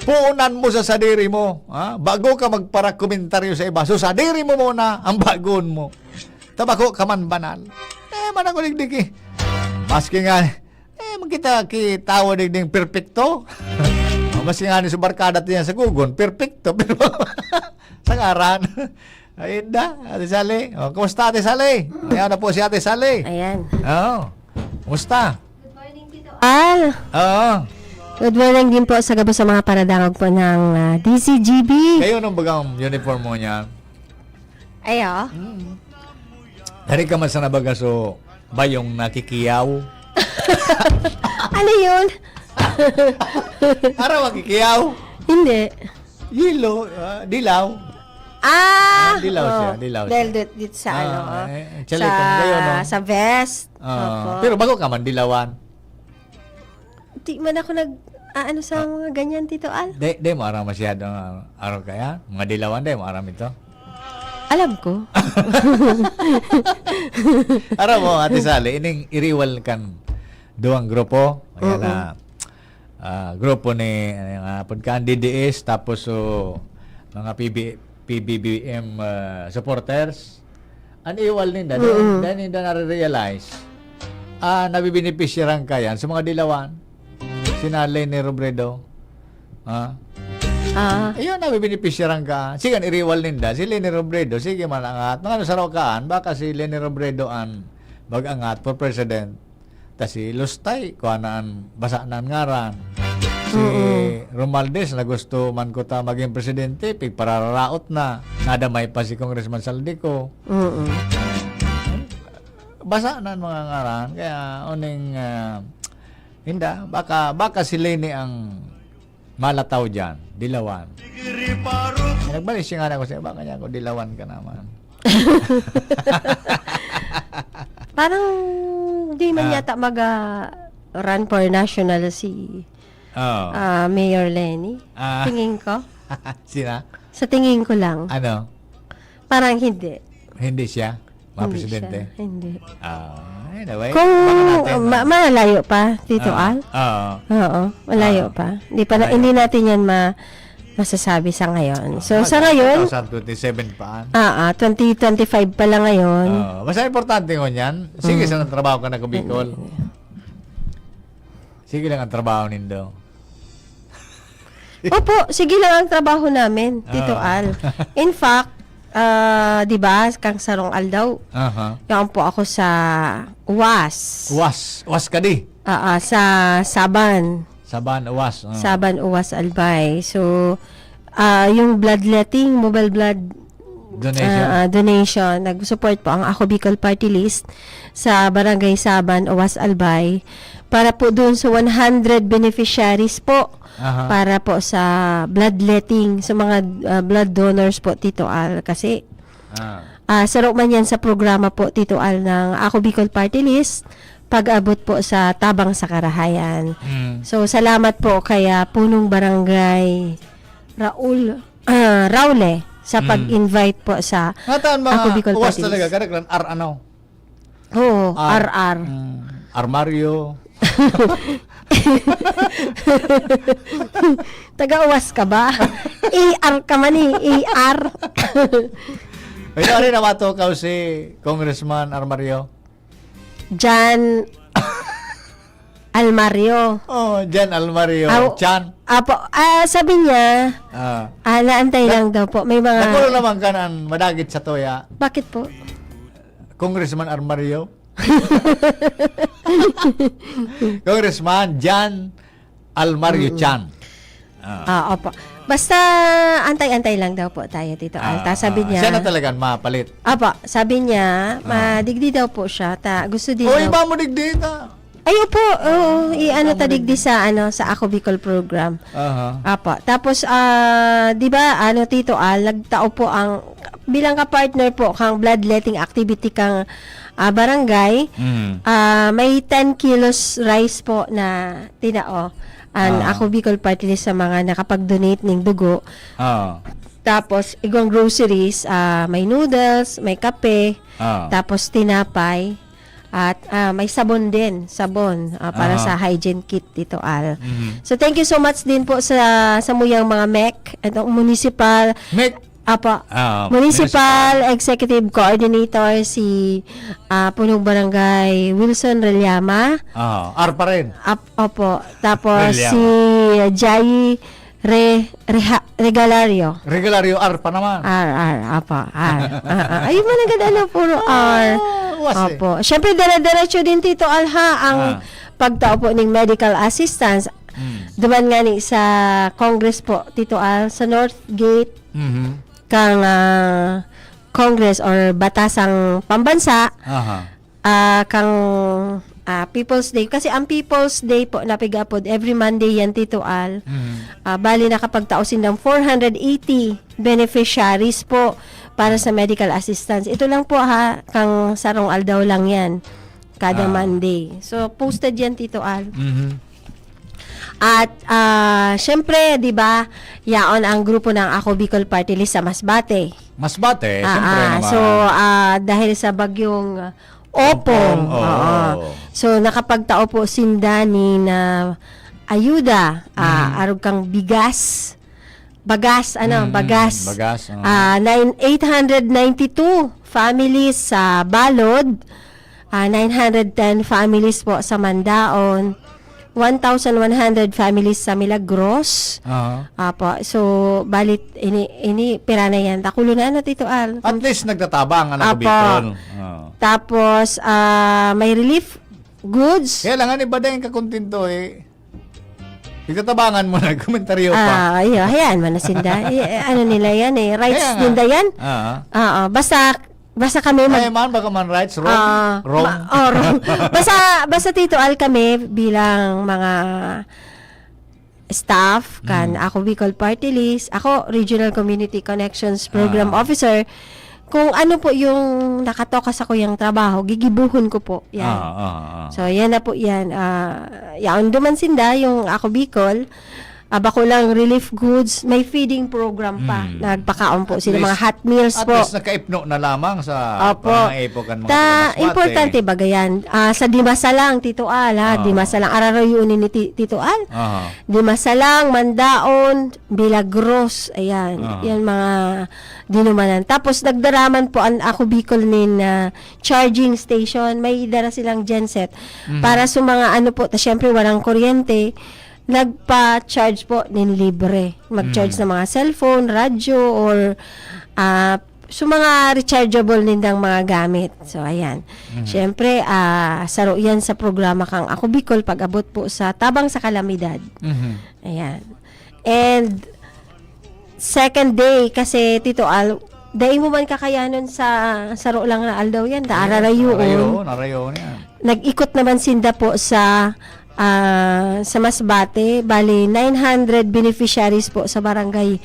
puunan mo sa sadiri mo. Ha? Bago ka magparakomentaryo sa iba, so sadiri mo muna ang baguhon mo. Ta bako ka man banal. Eh, man ako digdi ki. Maski nga, eh, man kita ki tawo digding perpekto. O, maski nga ni sa barkada tiyan sa Gogon, perpekto. Pero sa ngaran, ay, inda, Ate Sally. O, kumusta, Ate Sally? Ayan na po si Ate Sally. Ayan. Oo. Kumusta? Al, Oo. Good morning din po sa gabos sa mga paradangog po ng, ah, D Z G B. Kayo, anong bagang uniform mo niya? Ayo. Mm. Dari ka man sa nabaga, so, bayong nakikiyaw. Ano yun? Araw, makikiyaw. Hindi. Yellow, ah, dilaw. Ah, Ah, dilaw siya, oh, dilaw dahil siya. Dit, dit sa Ah, ano, oh, eh, actually, sa, kung kayo, no? Sa vest. Ah, Opo. Pero bago ka man dilawan. Di man ako nag, ah, ano sa Ah. mga ganyan, Tito Al. Di, di mo aram masyado ang araw kaya? Mga dilawan, di mo aram ito? Alam ko. Aram mo, Ate Sally, ining iriwal kan duwang grupo. Ayan Oo. na, ah, grupo ni, ano yung, ah, pagka D D S, tapos, so, mga P B, P B B M, ah, supporters. An iwal ninda, Mm-mm. dahil ninda nare-realize, ah, nabibenepisyaran ka yan sa mga dilawan. Sina Leni Robredo. Ha? Ah. Ayun, nabibenepisyaran ka. Sige, an iriwal ninda, si Leni Robredo, sige man angat. Mga ano, saraw kaan, baka si Leni Robredo an mag-angat for president. Ta si Lustay, kuha na an, basa na an ngaran. Si Mm-mm. Romualdez, na gusto man ko ta maging presidente, pigparararaot na. Nadamay pa si Congressman Zaldy Co. Mm-mm. Basa na an mga ngaran. Kaya, uning, ah, inda, baka, baka si Leni ang malataw diyan, dilawan. Eh, nagbalik siya nga na ako sa'yo, baka niya ako dilawan ka naman. Parang di man Ah. yata maga-, run for national si, Oh. ah, Mayor Leni. Ah. Tingin ko. Sina? Sa tingin ko lang. Ano? Parang hindi. Hindi siya? Mga Hindi presidente? siya. Hindi. Ah, anyway. Kung abangan natin, no? ma- malayo pa, Tito Ah, Al. Oo. Oo, malayo Ah, pa. Hindi pa na, malayo. Hindi natin yan ma masasabi sa ngayon. So, Ah, sa ngayon, twenty twenty-seven pa. ah, ah, twenty twenty-five pa lang ngayon. Ah, basta importante ngon yan. Sige, Mm. sa trabaho ka na Bicol. Sige lang ang trabaho nindo. Opo, sige lang ang trabaho namin, Tito Ah. Al. In fact, ah, 'di ba, kang sarong aldaw, Aha. yaon po ako sa U A S. Was, was ka di. Ah, ah, sa Saban. Saban, was. ah. Saban, U A S, Albay. So, ah, yung bloodletting, mobile blood Donation. ah, ah, donation, nag-support po ang Ako Bicol Party List sa Barangay Saban, U A S, Albay, para po doon sa one hundred beneficiaries po, Aha. para po sa bloodletting, sa mga, ah, blood donors po, Tito Al. Kasi, Ah. ah, saro man yan sa programa po, Tito Al, ng Ako Bicol Party List, pag-abot po sa Tabang sa Karahayan. Mm. So, salamat po kaya Punong Barangay Raul, ah, Raule sa Mm. pag-invite po sa Ngatan mga Ako Bicol uwas Party talaga, List. kadaglan R ano? Oo, R. R R. Mm, armaryo. Taga-uwas ka ba? A R ka man eh, A R. Ay, ano rin, namatukaw si Congressman Armario? Jan Almario. Oh, Jan Almario Aw- Chan. Apo, ah, sabi niya, Ah. ah, naantay Na- lang daw po. May mga... Nagulo naman ka ng madagit sa toya. Bakit po? Congressman Armario. Congressman Jan Almario Mm. Chan. Ah. Ah, opo. Basta antay-antay lang daw po tayo, Tito Al. Ah, Ta, sabi ah, niya, siya na talaga ang mapalit. Apo, sabi niya, Ah. madigdi daw po siya. Ta, gusto din O, daw. iba mo digdi ta. Ay, opo. Oo, i-ano Iba ta mo digdi sa, ano, sa Ako Bicol program. Aha. Apo. Tapos, ah, di ba, ano, Tito Al, nagtao po ang, bilang ka-partner po, kang bloodletting activity kang, ah, barangay, Mm. ah, may ten kilos rice po na tinao. Ang Ah. Ako Bicol Party List sa mga nakapag-donate ning dugo. Ah. Tapos, igwang groceries, ah, may noodles, may kape, Ah. tapos tinapay, at, ah, may sabon din, sabon, ah, para Aha. sa hygiene kit, Tito Al. Mhm. So, thank you so much din po sa, sa muyang mga mec, itong municipal, Mec. apa, Ah, municipal municipal. Executive Coordinator, si, ah, Punong Barangay Wilson Rellama. Ah, R pa rin. Ap-, opo. Tapos Rellama. si Jai Re-, Reha-, Regalario. Regalario R pa naman. R, R, apa, R. Ah, ah. Ayun man ang ganda, ano, puro R. Ah, was eh. Opo. Siyempre, dire-diretso din, Tito Al, ha, ang Ah. pagtao po ng medical assistance. Mm. Duman nga ni sa Congress po, Tito Al, sa North Gate, Mhm. kang, ah, Congress or Batasang Pambansa, Aha. ah, kang, ah, People's Day. Kasi ang People's Day po, napigapod, every Monday yan, Tito Al. Mhm. Ah, bali, nakapagtao sindang four hundred eighty beneficiaries po para sa medical assistance. Ito lang po, ha, kang sarong aldaw lang yan. Kada Ah. Monday. So, posted yan, Tito Al. Mhm. At, ah, syempre, di ba, yaon ang grupo ng Ako Bicol Party List sa Masbate. Masbate, Ah, siyempre ah. naman. So, ah, dahil sa bagyong Opong, Opong, oo. oo. So, nakapagtao po sinda ni na ayuda, ah, Mm. arog kang bigas. Bagas, ano, Mm, bagas. bagas, oo. Ah, nine, eight hundred ninety-two families sa Balod. Ah, nine hundred ten families po sa Mandaon. One thousand one hundred families sa Milagros. Aha. Apo. So, balit, ini, ini, pira na yan. Takulo na, ano, Tito Al? At least nagtatabang ang Ako Apo. Bicol. Oo. Tapos, ah, may relief goods. Kaya lang, ano ba din kakontento eh? Nagtatabangan mo na, komentaryo pa. Ah, ayun, hayaan mo na sinda. Eh, ano nila yan eh, rights Kaya nga. ninda yan. Ah. Oo, basta, basta kami mag- Ay, man, baka man rights, wrong. Ah, wrong. ma- oh, wrong. Basta, basta, Tito Al, kami bilang mga staff, kan Mm. Ako Bicol Party List, ako Regional Community Connections Program Ah. Officer, kung ano po yung nakatoka sa kuyang trabaho, gigibuhon ko po. Yan. Ah, ah, ah. So, yan na po yan. Ah, yaon duman sinda, yung Ako Bicol. Ah, bako lang relief goods, may feeding program pa. Mm. Nagpakaon po At sila, mga least, hot meals at po. Least nakaipno na lamang sa Opo. Mga epokan, mga Ta-, taga-Masbate. Importante ba yan? Ah, sa Dimasalang, Tito Al, ha? Ah. Dimasalang, ararayunin ni Ti-, Tito Al. Aha. Dimasalang, Mandaon, Milagros, ayan. Ah. Yan mga dinumanan. Tapos nagdaraman po ang Ako Bicol nin, ah, charging station. May dara silang genset. Mhm. Para sa mga ano po, ta, syempre walang kuryente, nagpa-charge po nin libre. Mag-charge Mhm. ng mga cellphone, radyo, or, ah, sa mga rechargeable nindang mga gamit. So, ayan. Mhm. Syempre, ah, saro yan sa programa kang Ako Bicol pag-abot po sa Tabang sa Kalamidad. Mhm. Ayan. And second day, kasi, Tito Al, dai mo man kakayanon sa saro lang na aldaw yan, ta, Yes, ararayoon. Ararayoon, ararayoon yan. Nag-ikot naman sinda po sa, ah, sa Masbate. Bali, nine hundred beneficiaries po sa barangay,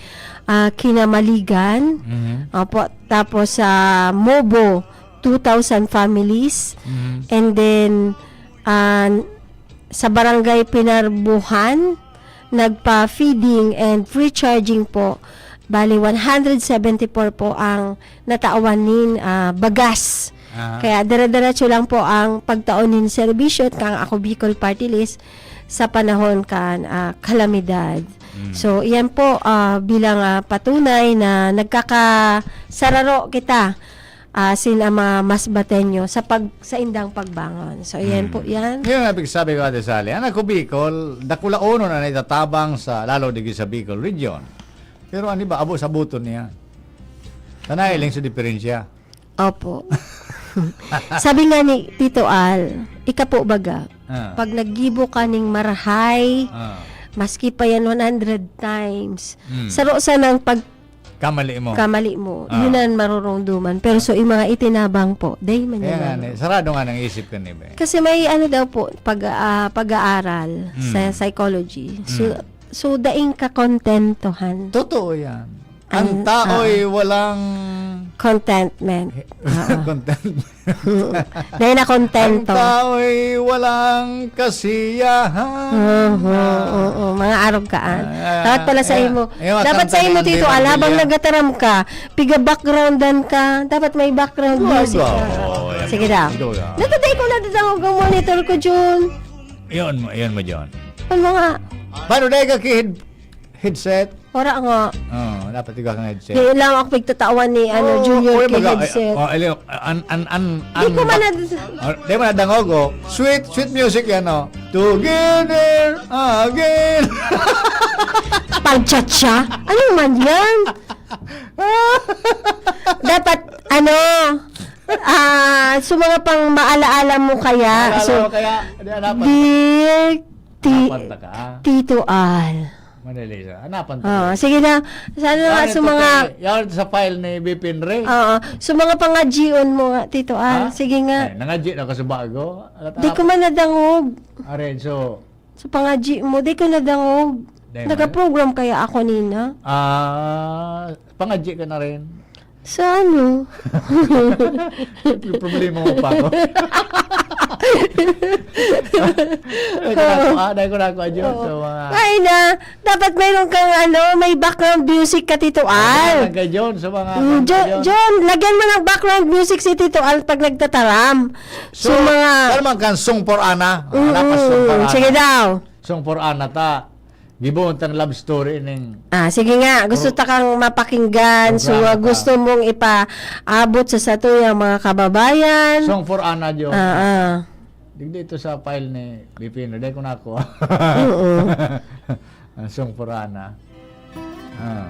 ah, Kinamaligan. Mhm. Opo. Tapos sa Mobo, two thousand families. Mhm. And then, ah, sa barangay Pinarbuhan, nagpa-feeding and free charging po. Bali, one hundred seventy-four po ang natawan nin, ah, bagas. Aha. Kaya dire-diretso lang po ang pagtao nin serbisyo at kang Ako Bicol Party List sa panahon kan, ah, kalamidad. Mm. So, iyan po, ah, bilang, ah, patunay na nagkakasararo kita, ah, sin ama Masbateño sa pag-, sa indang pagbangon. So, iyan Mm. po yan. Ngayon, ang pigsabi ko, Ate Sally, ang Ako Bicol, dakulaonon ang itatabang sa, lalo digdi sa Bicol Region. Pero ano ba, abot-aboton niya. Tanay lang sa diferensya. Opo. Sabi nga ni Tito Al, ika po baga, Ah. pag naggibo ka ning marahay, Ah. maski pa yan one hundred times, Hmm. saro sanang pag- Kamali mo. kamali mo, Ah. yun ang marurungduman. Pero so, yung mga itinabang po, dahil man Kaya yan nga, ano. eh, sarado nga ng isip ka, Nibe. Kasi may ano daw po, pag, ah, pag-aaral Hmm. sa psychology. So, Hmm. so, daing kakontentohan. Totoo yan. Ang Ang, tao'y ah. walang Contentment. Oo. Contentment. Dahil na kontento. Ang tao'y walang kasiyahan. Oo, oo, oo. Mga arog kaan. Ah, Dapat pala sa eh, imo. eh, Dapat sa imo, Tito Al, habang nagataram ka, piga-backgroundan ka, dapat may background Duwa, music duwa. ka. Oo, yan. Sige daw. Duwa. Natutay ko na dito ang monitor ko, Jun. Yun mo, yun mo, John. Ano nga? Paano dahil ka ki-, headset? Wala nga. Oo, dapat ikaw ang headset. Di lang ako pagtatawan ni, ano, Oo, Junior oy, ki-, maga-, headset. Oh, ele-, an, an, an, Di an, ko man bak-, nad- oh, di mo nadangog, oh. Sweet, sweet music yan, oh. Together again. Pang-cha-cha? Ano man yan? Dapat, ano, ah, sa mga pang maalaala mo kaya, Maalaala so, mo kaya? Di, hanapan. Dear Ti-, Hanapan ta ka? Tito Al. Madali siya. Hanapan ta Oo, ka. sige na. Sana nga Yan, sa ito mga pa eh. Yan sa file ni Bipin Ray. Oo. Sa mga pangadyion mo nga, Tito Al. Ha? Sige nga. Ay, nangadyi na ka sa bago. Di ko man nadangog. Arenzo. Sa pangadyi mo, di ko nadangog. Dahil Nagaprogram kaya ako nina? Ah, pangadyi ka na rin. Sa ano? Yung problema mo pa ako. Dahil ko na ako, ah, dahil ko na ako, adyo, Oo. sa mga Ay na, dapat mayroon kang ano, may background music ka, Tito Ay, Al. talaga, John, sa mga Mm, kanta, John, John. John, lagyan mo ng background music si Tito Al pag nagtataram. So, So, mga pero man kan Song for Ana. Mm, Wala pa Song for Ana. sige daw. Song for Ana ta. Gibohon tang love story ning Ah, sige nga, gusto Pro-, ta kang mapakinggan. So, programa ah, ka. gusto mong ipaabot sa satuyang mga kababayan. Song for Ana, John. Ah, ah. Digdi ito sa file ni Bipino. Dahil ko na ako. Oo. Ang Song for Ana. Ah.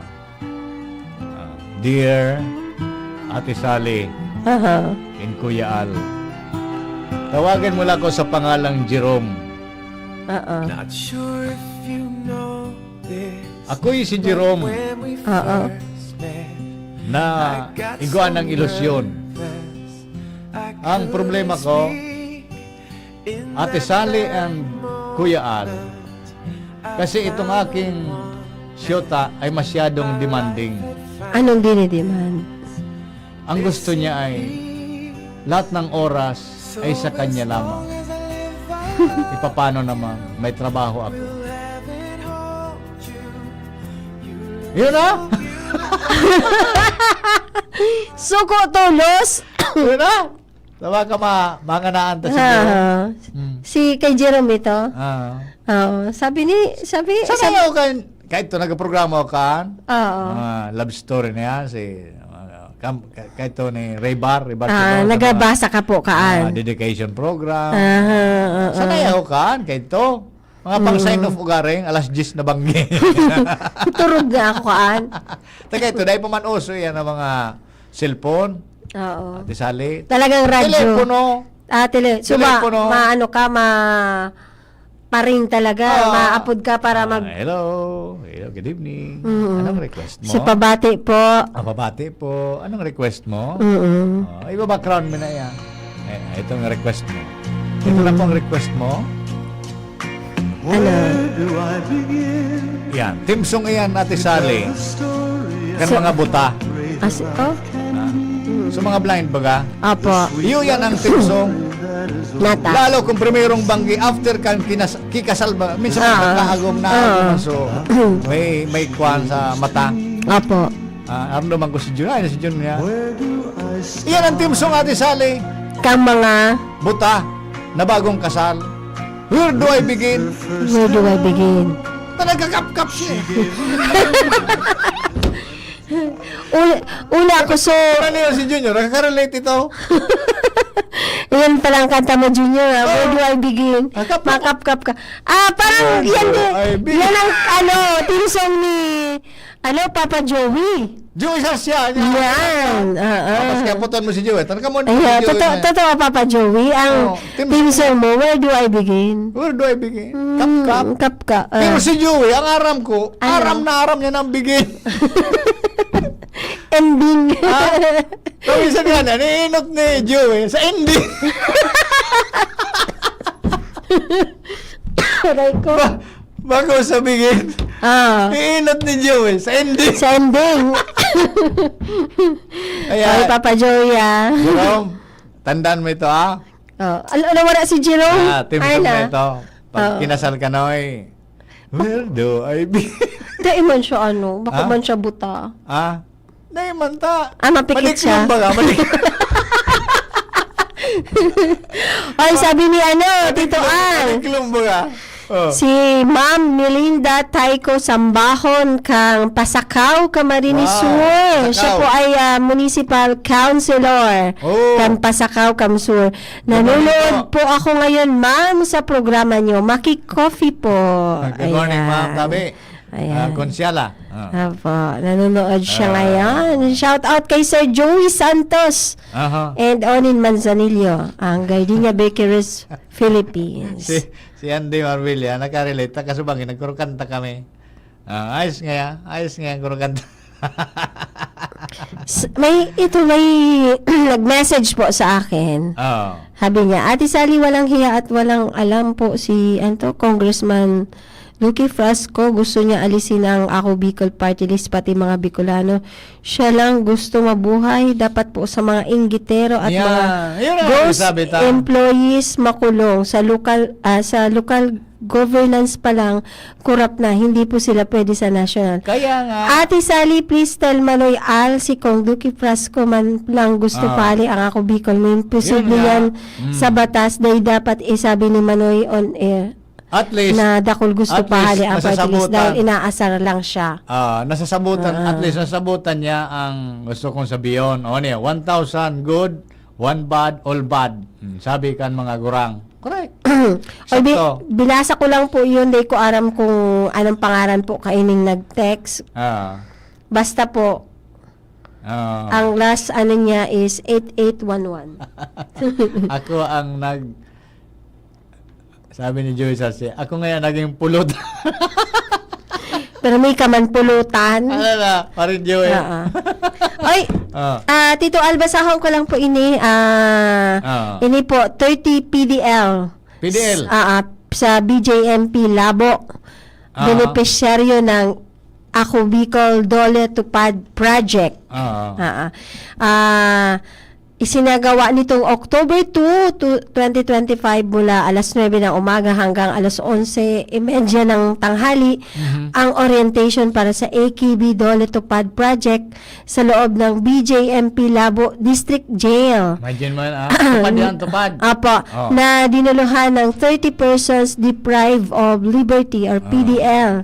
Ah, Dear Ate Sally Aha. and Kuya Al, tawagan mo lang ako sa pangalang Jerome. Oo. Not sure if you know this, Ako'y si Jerome when we Oo. first met, na I got igwa ng so ilusyon. nervous. I Ang problema couldn't ko, speak. Ate Sally and Kuya Al, kasi itong aking siyota ay masyadong demanding. Anong dinidemand? Ang gusto niya ay lahat ng oras ay sa kanya lamang. Ipapano naman, may trabaho ako. Yun na! Suko tolos! Yun na! Tawa ka ma, manganaan ta siguro. Ah, Hmm. Si kay Jerome ito. Ah. Oo. Sabi ni, sabi, Sa sabi, kayo kan, kahit to nagprograma ko kan, Oo. mga love story na yan, si, uh, kam, ka- kahit to ni Ray Bar, Ray Bar Ah, Soto, sa nagabasa mga, ka po, kaan? ah, dedication program. Ah, oo. Sa kayo kan, kahit to, mga pang Mm. sign off ugaring, alas diyes na banggi. Turog na ako, kaan? Taga ito, dahil pa man uso yan ang mga cellphone, Oo. Ate Sally. Talagang radyo. Telepono. Ah, tele, suba, Telepono. maano ka, ma, paring talaga, Ah. maapod ka para Ah, mag, hello. Hello, good evening. Mm. Anong request mo? Sa pabati po. Ah, pabati po. Anong request mo? Mm. Oh, iba background mo na yan. Eh, itong request mo. Ito na po ang request mo. Ano? Yan. Theme song iyan, Ate Sally. Kan So- mga buta. As, oh? Ah. So, mga blind baga. Opo. Iyo yan ang theme song. Nata. Lalo kung primerong banggi after kan kinas kikasal ba. Minsan Ah. nagkakagom na Ah. agom, so may may kwan sa mata. Opo. Ah, aram naman ko si Jun. Ay, si Jun niya. Iyan ang theme song, Ate Sally. Kang mga Buta na bagong kasal. Where do I begin? Where do I begin? Na nagkakapkap siya. Eh. Una, una ako, so, Ano yun si Junior? Nakaka-relate ito. Yan palang kanta mo, Junior. Ah. Where Oh. do I begin? Ah, kap- Makapkap ka. Ah, parang Where yan do din. I begin? Yan ang, ano, theme song ni, ano, Papa Joey. Joey Sarsia niya. Yan. Oo. Ah, mas kaputan mo si Joey. Tanong ka mo, Ayan, si Joey totoo, na. totoo, Papa Joey. Ang Oh, theme theme song. song mo, Where do I begin? Where do I begin? Hmm, Kapkap. Kapka. Ah. Pero si Joey, ang aram ko, Ano? aram na aram niya nang begin. Ending. Ha? Pero minsan nga na, niinot ni Joey sa ending. Aray ko. Ba, bago sa begin, Ah. niinot ni Joey sa ending. Sa ending. Ayan. Ay, Papa Joey, ah. Jerome, tandaan mo ito, ha? Oh. Al- ano, wala si Jerome? Ah, theme Ay, song na. na ito. Pag Oo. kinasal ka na, eh. Where do I be? Dai man siya, ano, baka Ah? man siya buta. Ah? Dai man ta. Ah, mapikit siya. Madiklom ba ka? Madiklom. Ay, sabi ni, ano, Tito Al. Madiklom ba ka? Oh. Si Ma'am Melinda Taiko Sambahon kang Pasacao, Camarines Wow, Sur. Siya Pasacao. Po ay ah, municipal councilor Oh. kang Pasacao, Camsur. Good morning Nanonood po. Po ako ngayon, ma'am, sa programa nyo. Maki-coffee po. Good morning, Ayan. Ma'am Tabi. Ayan. Ah, Consiala. Ah. Apo, nanonood siya Ah. ngayon. Shout out kay Sir Joey Santos Aha. and Onin Manzanillo, ang Gardenia Bakeries, Philippines. Si, si Andy Marvilla, nakarelate. Takasubangin, nagkurukanta kami. Ah, ayos nga yan. Ayos nga yan, kurukanta. S- may, ito, may nag-message po sa akin. Oo. Sabi niya, "Ate Sally, walang hiya at walang alam po si, anto, Congressman Lucky Frasco. Gusto niya alisin ang Ako Bicol Party List, pati mga Bicolano. Siya lang gusto mabuhay. Dapat po sa mga inggitero at Yeah, mga yun ang ghost sabi ta. employees makulong. Sa lokal, ah, sa lokal governance pa lang, corrupt na. Hindi po sila pwede sa national." Kaya nga, Ate Sally, please tell Manoy Al, si Cong Duque Frasco man lang gusto Ah. pahali ang Ako Bicol. May posible Yun nga. Yan Mm. sa batas, dahil dapat isabi ni Manoy on air at least, na dakul gusto at least, pahali ang party list nasasabutan. Dahil inaasar lang siya. Ah, nasasabutan, Ah. At least nasabutan niya ang gusto kong sabihin. O niya, one thousand good, one bad, all bad. Hmm, sabi kan mga gurang. Correct. Oy, bi- Sakto. binasa ko lang po yun, di ko aram kung anong pangalan po kaining nag-text. Ah. Basta po, Ah. ang last ano niya is eight eight one one. Ako ang nag... Sabi ni Joey Sarsia, "Ako ngayon naging pulot." Pero may kaman pulutan. Ano na, parin Joey? Oo. Oy, Ah. ah, Tito Al, basahon ko lang po ini. Ah, Ah. Ini po, thirty P D L. P D L. Ah, ah, sa B J M P Labo. Ah. Benepisyaryo ng Ako Bicol DOLE TUPAD Project. Ah, Ah, ah. Ah, isinagawa nitong October two to twenty twenty-five mula alas nuebe ng umaga hanggang alas onse y media ng tanghali ang orientation para sa A K B DOLE TUPAD Project sa loob ng B J M P Labo District Jail. Imagine mo yan, ah. Tupad yan, tupad. Apo, Oh. na dinuluhan ng thirty persons deprived of liberty or P D L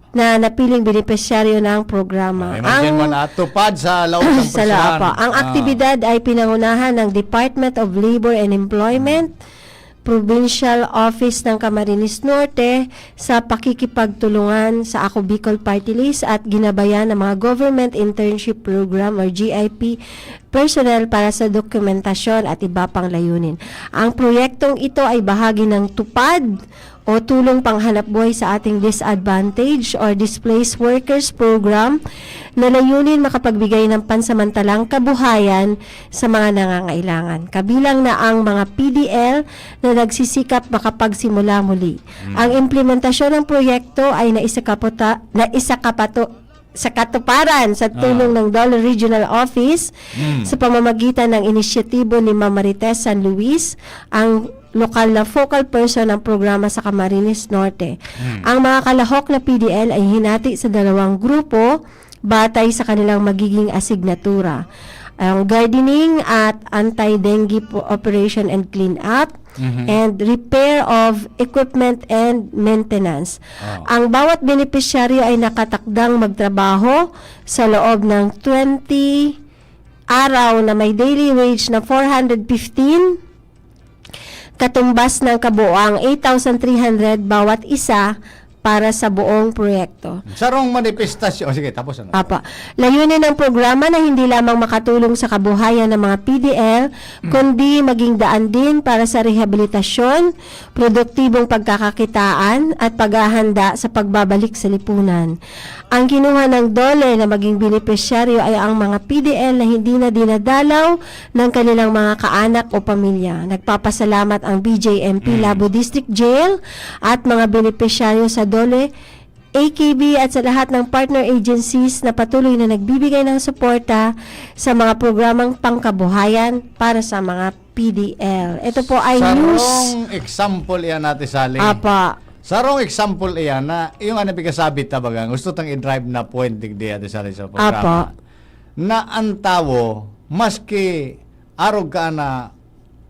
na napiling benepisyaryo ng programa. Imagine mo Ang na, tupad sa loob ng sa loob prisonhan. po. Ang Ah. aktibidad ay pinangunahan ng Department of Labor and Employment, Provincial Office ng Camarines Norte sa pakikipagtulungan sa Ako Bicol Party List at ginabayan ng mga Government Internship Program or G I P personnel para sa dokumentasyon at iba pang layunin. Ang proyektong ito ay bahagi ng tupad o tulong panghanapbuhay sa ating disadvantaged or displaced workers program na layunin makapagbigay ng pansamantalang kabuhayan sa mga nangangailangan, kabilang na ang mga P D L na nagsisikap makapagsimula muli. Ang implementasyon ng proyekto ay naisakaputa, naisakapato, sa katuparan sa tulong ng DOLE Regional Office Mm. sa pamamagitan ng inisyatibo ni Ma'am Marites San Luis, ang lokal na focal person ng programa sa Camarines Norte. Ang mga kalahok na P D L ay hinati sa dalawang grupo batay sa kanilang magiging asignatura. Ang gardening at anti-dengue po- operation and cleanup, Mhm. and repair of equipment and maintenance. Oh. Ang bawat benepisyaryo ay nakatakdang magtrabaho sa loob ng twenty araw na may daily wage na four hundred fifteen, katumbas ng kabuoang eight thousand three hundred bawat isa para sa buong proyekto. Sarong manifestasyon. O sige, tapos ano? Apa, layunin ng programa na hindi lamang makatulong sa kabuhayan ng mga P D L, kundi maging daan din para sa rehabilitasyon, produktibong pagkakakitaan, at paghahanda sa pagbabalik sa lipunan. Ang kinuha ng DOLE na maging benepisyaryo ay ang mga P D L na hindi na dinadalaw ng kanilang mga kaanak o pamilya. Nagpapasalamat ang B J M P Mm. Labo District Jail at mga benepisyaryo sa DOLE, A K B at sa lahat ng partner agencies na patuloy na nagbibigay ng suporta sa mga programang pangkabuhayan para sa mga P D L. Ito po ay news. Sarong example iyan, Ate Sally. Apa. Sarong example iyan na yung ano pagkasabi ta baga, gusto tang i-drive na point digdi, Ate Sally, sa programa. Apa. Na ang tawo, maski arog ka na,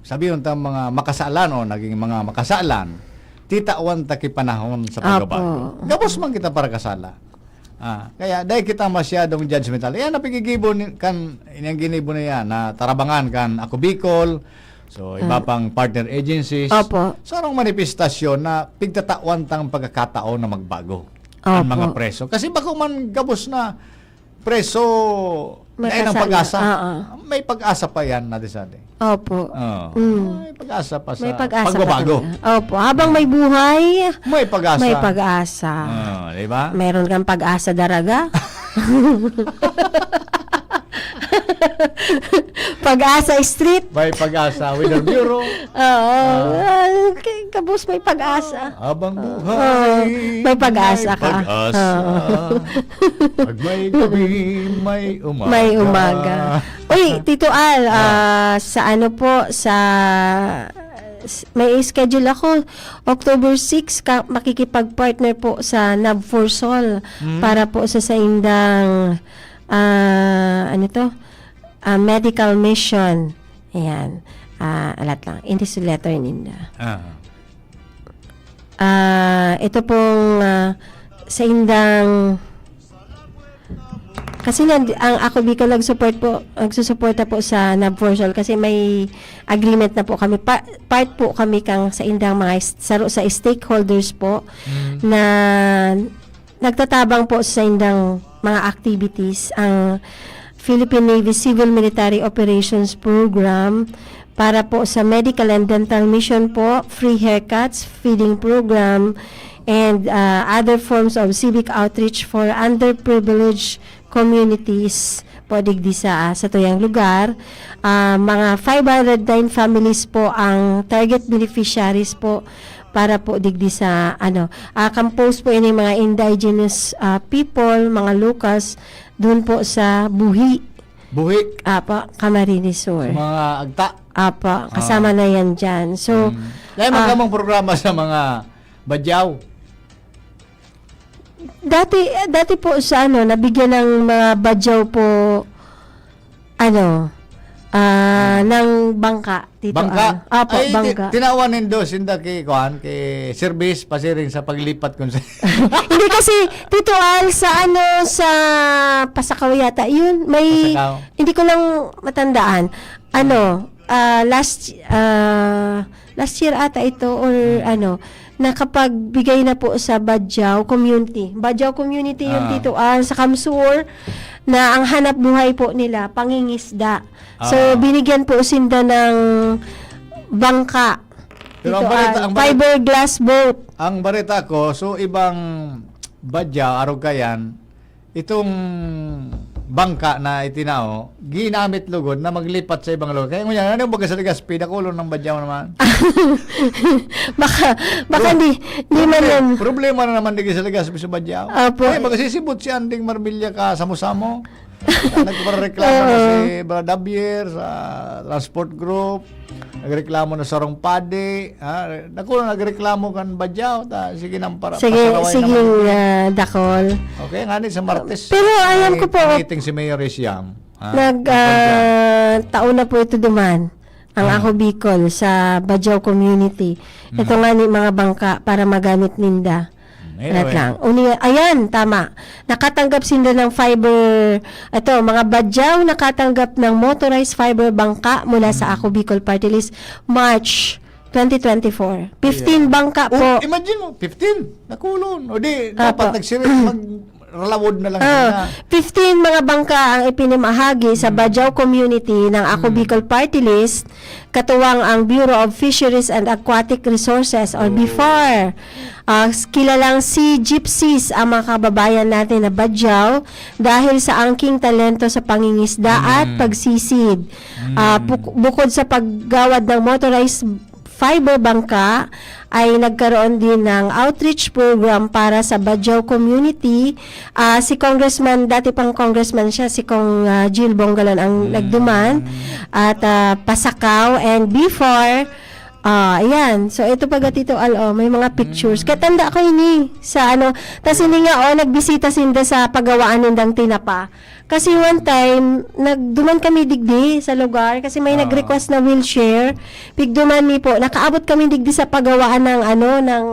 sabihon ta mga makasalan o naging mga makasalan, titawan ta ki panahon sa pagbabago. Apo. Gabos man kita parakasala. Ah, kaya dahil kita masyadong judgmental. Yan ang pigigibo ni, kan, inyang ginibo niya na tarabangan kan Ako Bicol, so iba pang partner agencies. Apo. Sarong manifestasyon na pigtatawan tang pagkakataon na magbago ang Apo. mga preso. Kasi bako man gabos na preso, May dahil ng kasala. pag-asa. Oo. May pag-asa pa yan, Ate Sally. Opo. Oh, Mm. May pag-asa pa sa May pag-asa pagbabago. pa talaga. Opo, habang may buhay, May pag-asa. may pag-asa. Ah, di ba? Meron kang pag-asa daraga? Pag-asa Street? May pag-asa Weather Bureau. Oo. Ah, kay kabos may pag-asa. Habang Oo. buhay, May pag-asa ka. Pag-asa. Oo. Pag may gabi, may umaga. May umaga. Uy, Tito Al, Ah. ah, sa ano po, sa s- may schedule ako, October six, ka, makikipag-partner po sa Nav for Sol Hmm. para po sa saindang, ah, ano to? Ah, medical mission. Ayan. Ah, alat lang. Hindi sa letter ninda. Ah. Ah, ito pong, ah, saindang, kasi nag, ang Ako Bicol nag-support po, nagsusuporta po sa Nav for Sol kasi may agreement na po kami. Pa, part po kami kang saindang mga s- saro sa stakeholders po Mm. na nagtatabang po sa saindang mga activities ang Philippine Navy Civil Military Operations Program para po sa medical and dental mission po, free haircuts, feeding program, and, ah, other forms of civic outreach for underprivileged communities po digdi sa, sa tuyang lugar. Ah, mga five hundred nine families po ang target beneficiaries po para po digdi sa, ano, ah, compose po ini mga indigenous, ah, people, mga Lucas, dun po sa Buhi. Buhi. Apa, Camarines Sur. Sa mga agta. Apa, kasama Ah. na yan dyan. So, Mm. Dahil ah, magkamang programa sa mga Badyaw. Dati, dati po sa ano, nabigyan ng mga Badyaw po, ano, ah, Hmm. ng bangka, Tito Bangka? Al. Apo, Ay, ti-, bangka. tinawan nindo sinda ki, kuan, ki Sir Bis, pasiring sa paglipat kun sa Hindi kasi, Tito Al, sa ano, sa Pasacao yata, yun, may, Pasacao? hindi ko lang matandaan. Ano, ah, last, ah, last year ata ito or Hmm. ano, nakapagbigay na po sa Badyaw community. Badyaw community yung Ah. Tito Al sa Kamsur na ang hanap buhay po nila, pangingisda. So, Ah. binigyan po sinda ng bangka. Pero Tito ang balita, Al, ang balita, fiberglass boat. Ang balita ko, so ibang Badyaw, Arog Kayan, itong bangka na itinao, ginamit lugod na maglipat sa ibang lugar. Kaya ngunyan, ano yung baga sa Legazpi? Dakulon ng Badyaw naman. Baka, baka Pro-, hindi, hindi man problema, yan. problema na naman digdi sa Legazpi sa Badyaw. Opo. Ay, magsisibot si Anding Marbilla ka, samo-samo. Nagpareklamo na Oo. si Brad Javier sa transport group. Nagreklamo na sarong padi, ha? Naku, nagreklamo kan Badyaw, ta, sige nang para, Sige, pasaraway sige, naman. ah, dakol. Okay, nga ni sa Martes, Pero alam may ko po, meeting si Mayor Rhys Yam, ha? nag, Tungkol dyan. ah, taon na po ito duman, ang Hmm. Ako Bicol sa Badyaw community. Ito Hmm. nga ni mga bangka para magamit ninda. Hmm, Lahat anyway. lang. Uni-, ayan, tama. Nakatanggap sinda ng fiber, ito, mga Badyaw nakatanggap ng motorized fiber bangka mula sa Mm. Ako Bicol Party List, March twenty twenty-four. Fifteen Ayan. bangka Oh, po. imagine mo, fifteen. Nakulon. O di, Apo. dapat nagsiri-, magralawod na lang Ah, sana. fifteen mga bangka ang ipinamahagi sa Mm. Badyaw community ng Ako Mm. Bicol Party List, katuwang ang Bureau of Fisheries and Aquatic Resources or Oh. BFAR. Ah, s-, kilalang sea gypsies ang mga kababayan natin na Badyaw dahil sa angking talento sa pangingisda at Mm. pagsisid. Ah, Mm. buk-, bukod sa paggawad ng motorized fiber bangka, ay nagkaroon din ng outreach program para sa Badyaw community. Ah, si Congressman, dati pang congressman siya, si Cong, ah, Jill Bongalon ang Mm. nagduman. At, ah, Pasacao and BFAR, Ah, ayan. So, ito pa, Gatito Al, oh, may mga pictures. Mm. Katanda ko ini sa ano, tas ini nga, oh, nagbisita sinda sa pagawaan nindang tinapa. Kasi one time, nagduman kami digdi sa lugar kasi may Oo. nag-request na wheelchair. Pigduman mi po, nakaabot kami digdi sa pagawaan ng ano, ng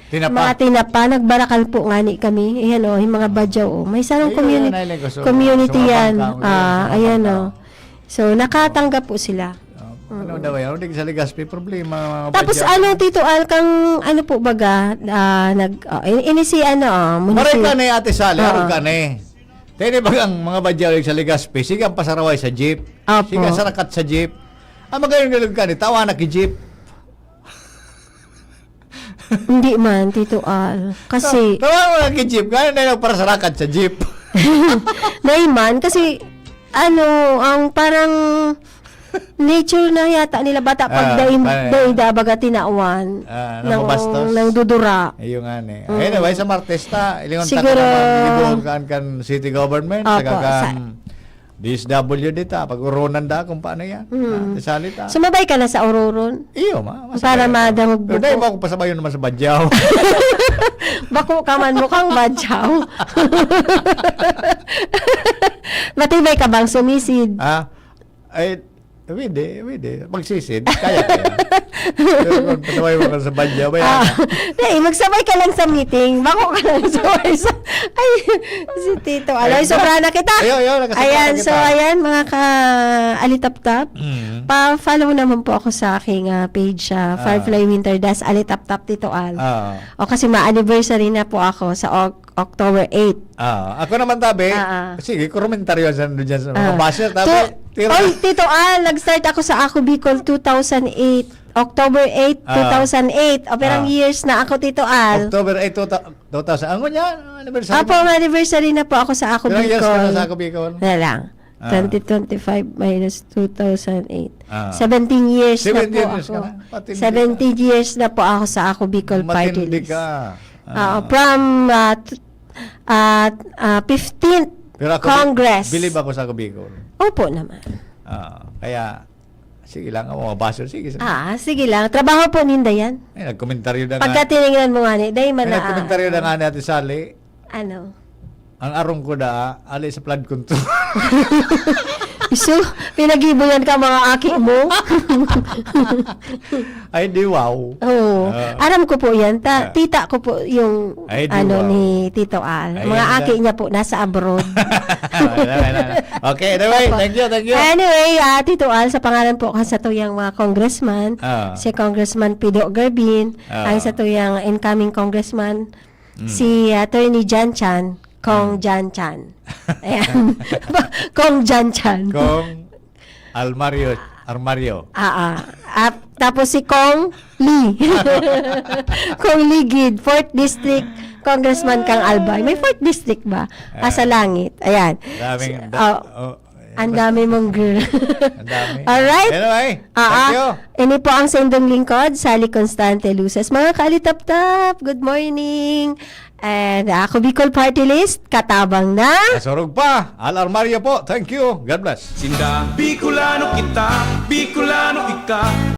Tinapa. mga tinapa. Nagbarakal po ngani kami. Ayan, oh, yung mga badyaw, oh. May sarong Ayun, community, ayun, ayun, ayun. community Sa mga yan. bangka, Ah, sa mga ayan, bangka. oh. So, nakatanggap po sila. Oh, ano Mm. daw yan? Hindi sa Legazpi, problema, mga Tapos badyaw. ano, Tito Al, kang ano po baga, ah, nag, oh, in-, ini si ano, oh, munisip-, Maray ka ni Ate Sally, Oo. arog ka ni. Tayo ni bagang mga badyaw sa Legazpi, sige ang pasaraway sa jeep. Apo. Sige ang sarakat sa jeep. Ang magayon galog ka ni, tawa na ki jeep. Hindi man, Tito Al. Kasi Ta-, tawa mo na ki jeep, kaya na yung parasarakat sa jeep. Dahil man, kasi, ano, ang parang nature na yata nila bata pag Ah, daim-, ah, daida baga tinawan ah, ng, namabastos. ng dudura. Ayun nga ni. Mm. Anyway, sa Martes ta, ilingon ta Siguro ka naman, libuhon ka kan city government, Opo, saka kan sa D S W D ta, pag-urunan da kung paano yan. Mm. Ah, isali ta. Sumabay ka na sa ururon? Iyo, ma-, masabay Para ako. madangog Pero dahil buko. mo ako pasabayon naman sa badyaw. Bako ka man, mukhang badyaw. Matibay ka bang sumisid? Ha? Ay, pwede, pwede. Magsisid, kaya ko yan. Pero kung pasabay mo ka sa badyaw, may Ah, ano? di, magsabay ka lang sa meeting. Bako ka lang sa, sa, ay, si Tito. Aloy, Ay, sobra na kita. Ayaw, ayaw, nakasobra Ayan, na so, kita. ayan, mga ka-alitaptap. Mm. Pa-follow naman po ako sa aking, ah, page, ah, Ah. Firefly Winter Das Alitaptap, Tito Al. Ah. O, kasi ma-anniversary na po ako sa Oc-, October eight. Ah, ako naman, tabi. Ah, ah. Sige, komentaryo sa, dyan sa mga Ah. basher, tabi. Tu-, Tira. oy, Tito Al, nag-start ako sa Ako Bicol two thousand eight. October eight, Ah. two thousand eight. O, perang Ah. years na ako, Tito Al. October eight, two thou-, two thousand. Ano yan? Anniversary Apo, na? ang anniversary na po ako sa Ako Ilang years ka na Bicol. sa Ako Bicol? Wala lang. Ah. Twenty twenty-five minus two thousand eight. Ah. Seventeen years na po ako. Seventeen years ka na? Patindi ka. Seventeen years na po ako sa Ako Bicol Party List. Matindi ka. Ah, ah. From, ah, t-, ah, ah, fifteenth Pero ako, Congress. Bilib ako sa Ako Bicol. Opo naman. Ah, kaya, sige lang, ang mga basher, sige, sige. Ah, sige lang. Trabaho po ninda yan. Ay, nagkomentaryo na nga. Pagka tiningnan mo nga ni, dahil May mana-, nagkomentaryo na nga ni Ate Sally. Ano? Ang arong ko da, ali sa flood control. Isu, pinag-iiboyan ka mga aki mo. Ay, di wow. Oo. Ah. Aram ko po yan. Ta-, Ah. tita ko po yung, Ay, di ano, wow. ni Tito Al. Ay, Mga yan aki na. niya po, nasa abroad. Wala, wala, wala. Okay, anyway, Opo. thank you, thank you. Anyway, ah, Tito Al, sa pangalan po ka sa tuyang mga congressman, Ah. si Congressman Pido Gerbin, Ah. ang sa tuyang incoming congressman, Mm. si Attorney Jan Chan, Kong Mm. Jan Chan. Ayan. Kong Jan Chan. Kong Almario, Armario. Ah, ah. At tapos si Kong Lee. Kong Lee Gid, fourth District Congressman kang Albay. May fourth District ba? Ah, sa Ah. langit. Ayan. Daming, Si-, da-, oh, oh, Ang basta dami mong girl. Ang dami. Alright? Anyway, Ah, thank ah. you. Ini po ang saindong lingkod, Sally Constante Luces. Mga kaalitaptap, good morning. And, ah, Ako Bicol Party List, katabang na. Kasurog pa. Al Armario po. Thank you. God bless. Sinda, Bicolano kita, Bicolano ika.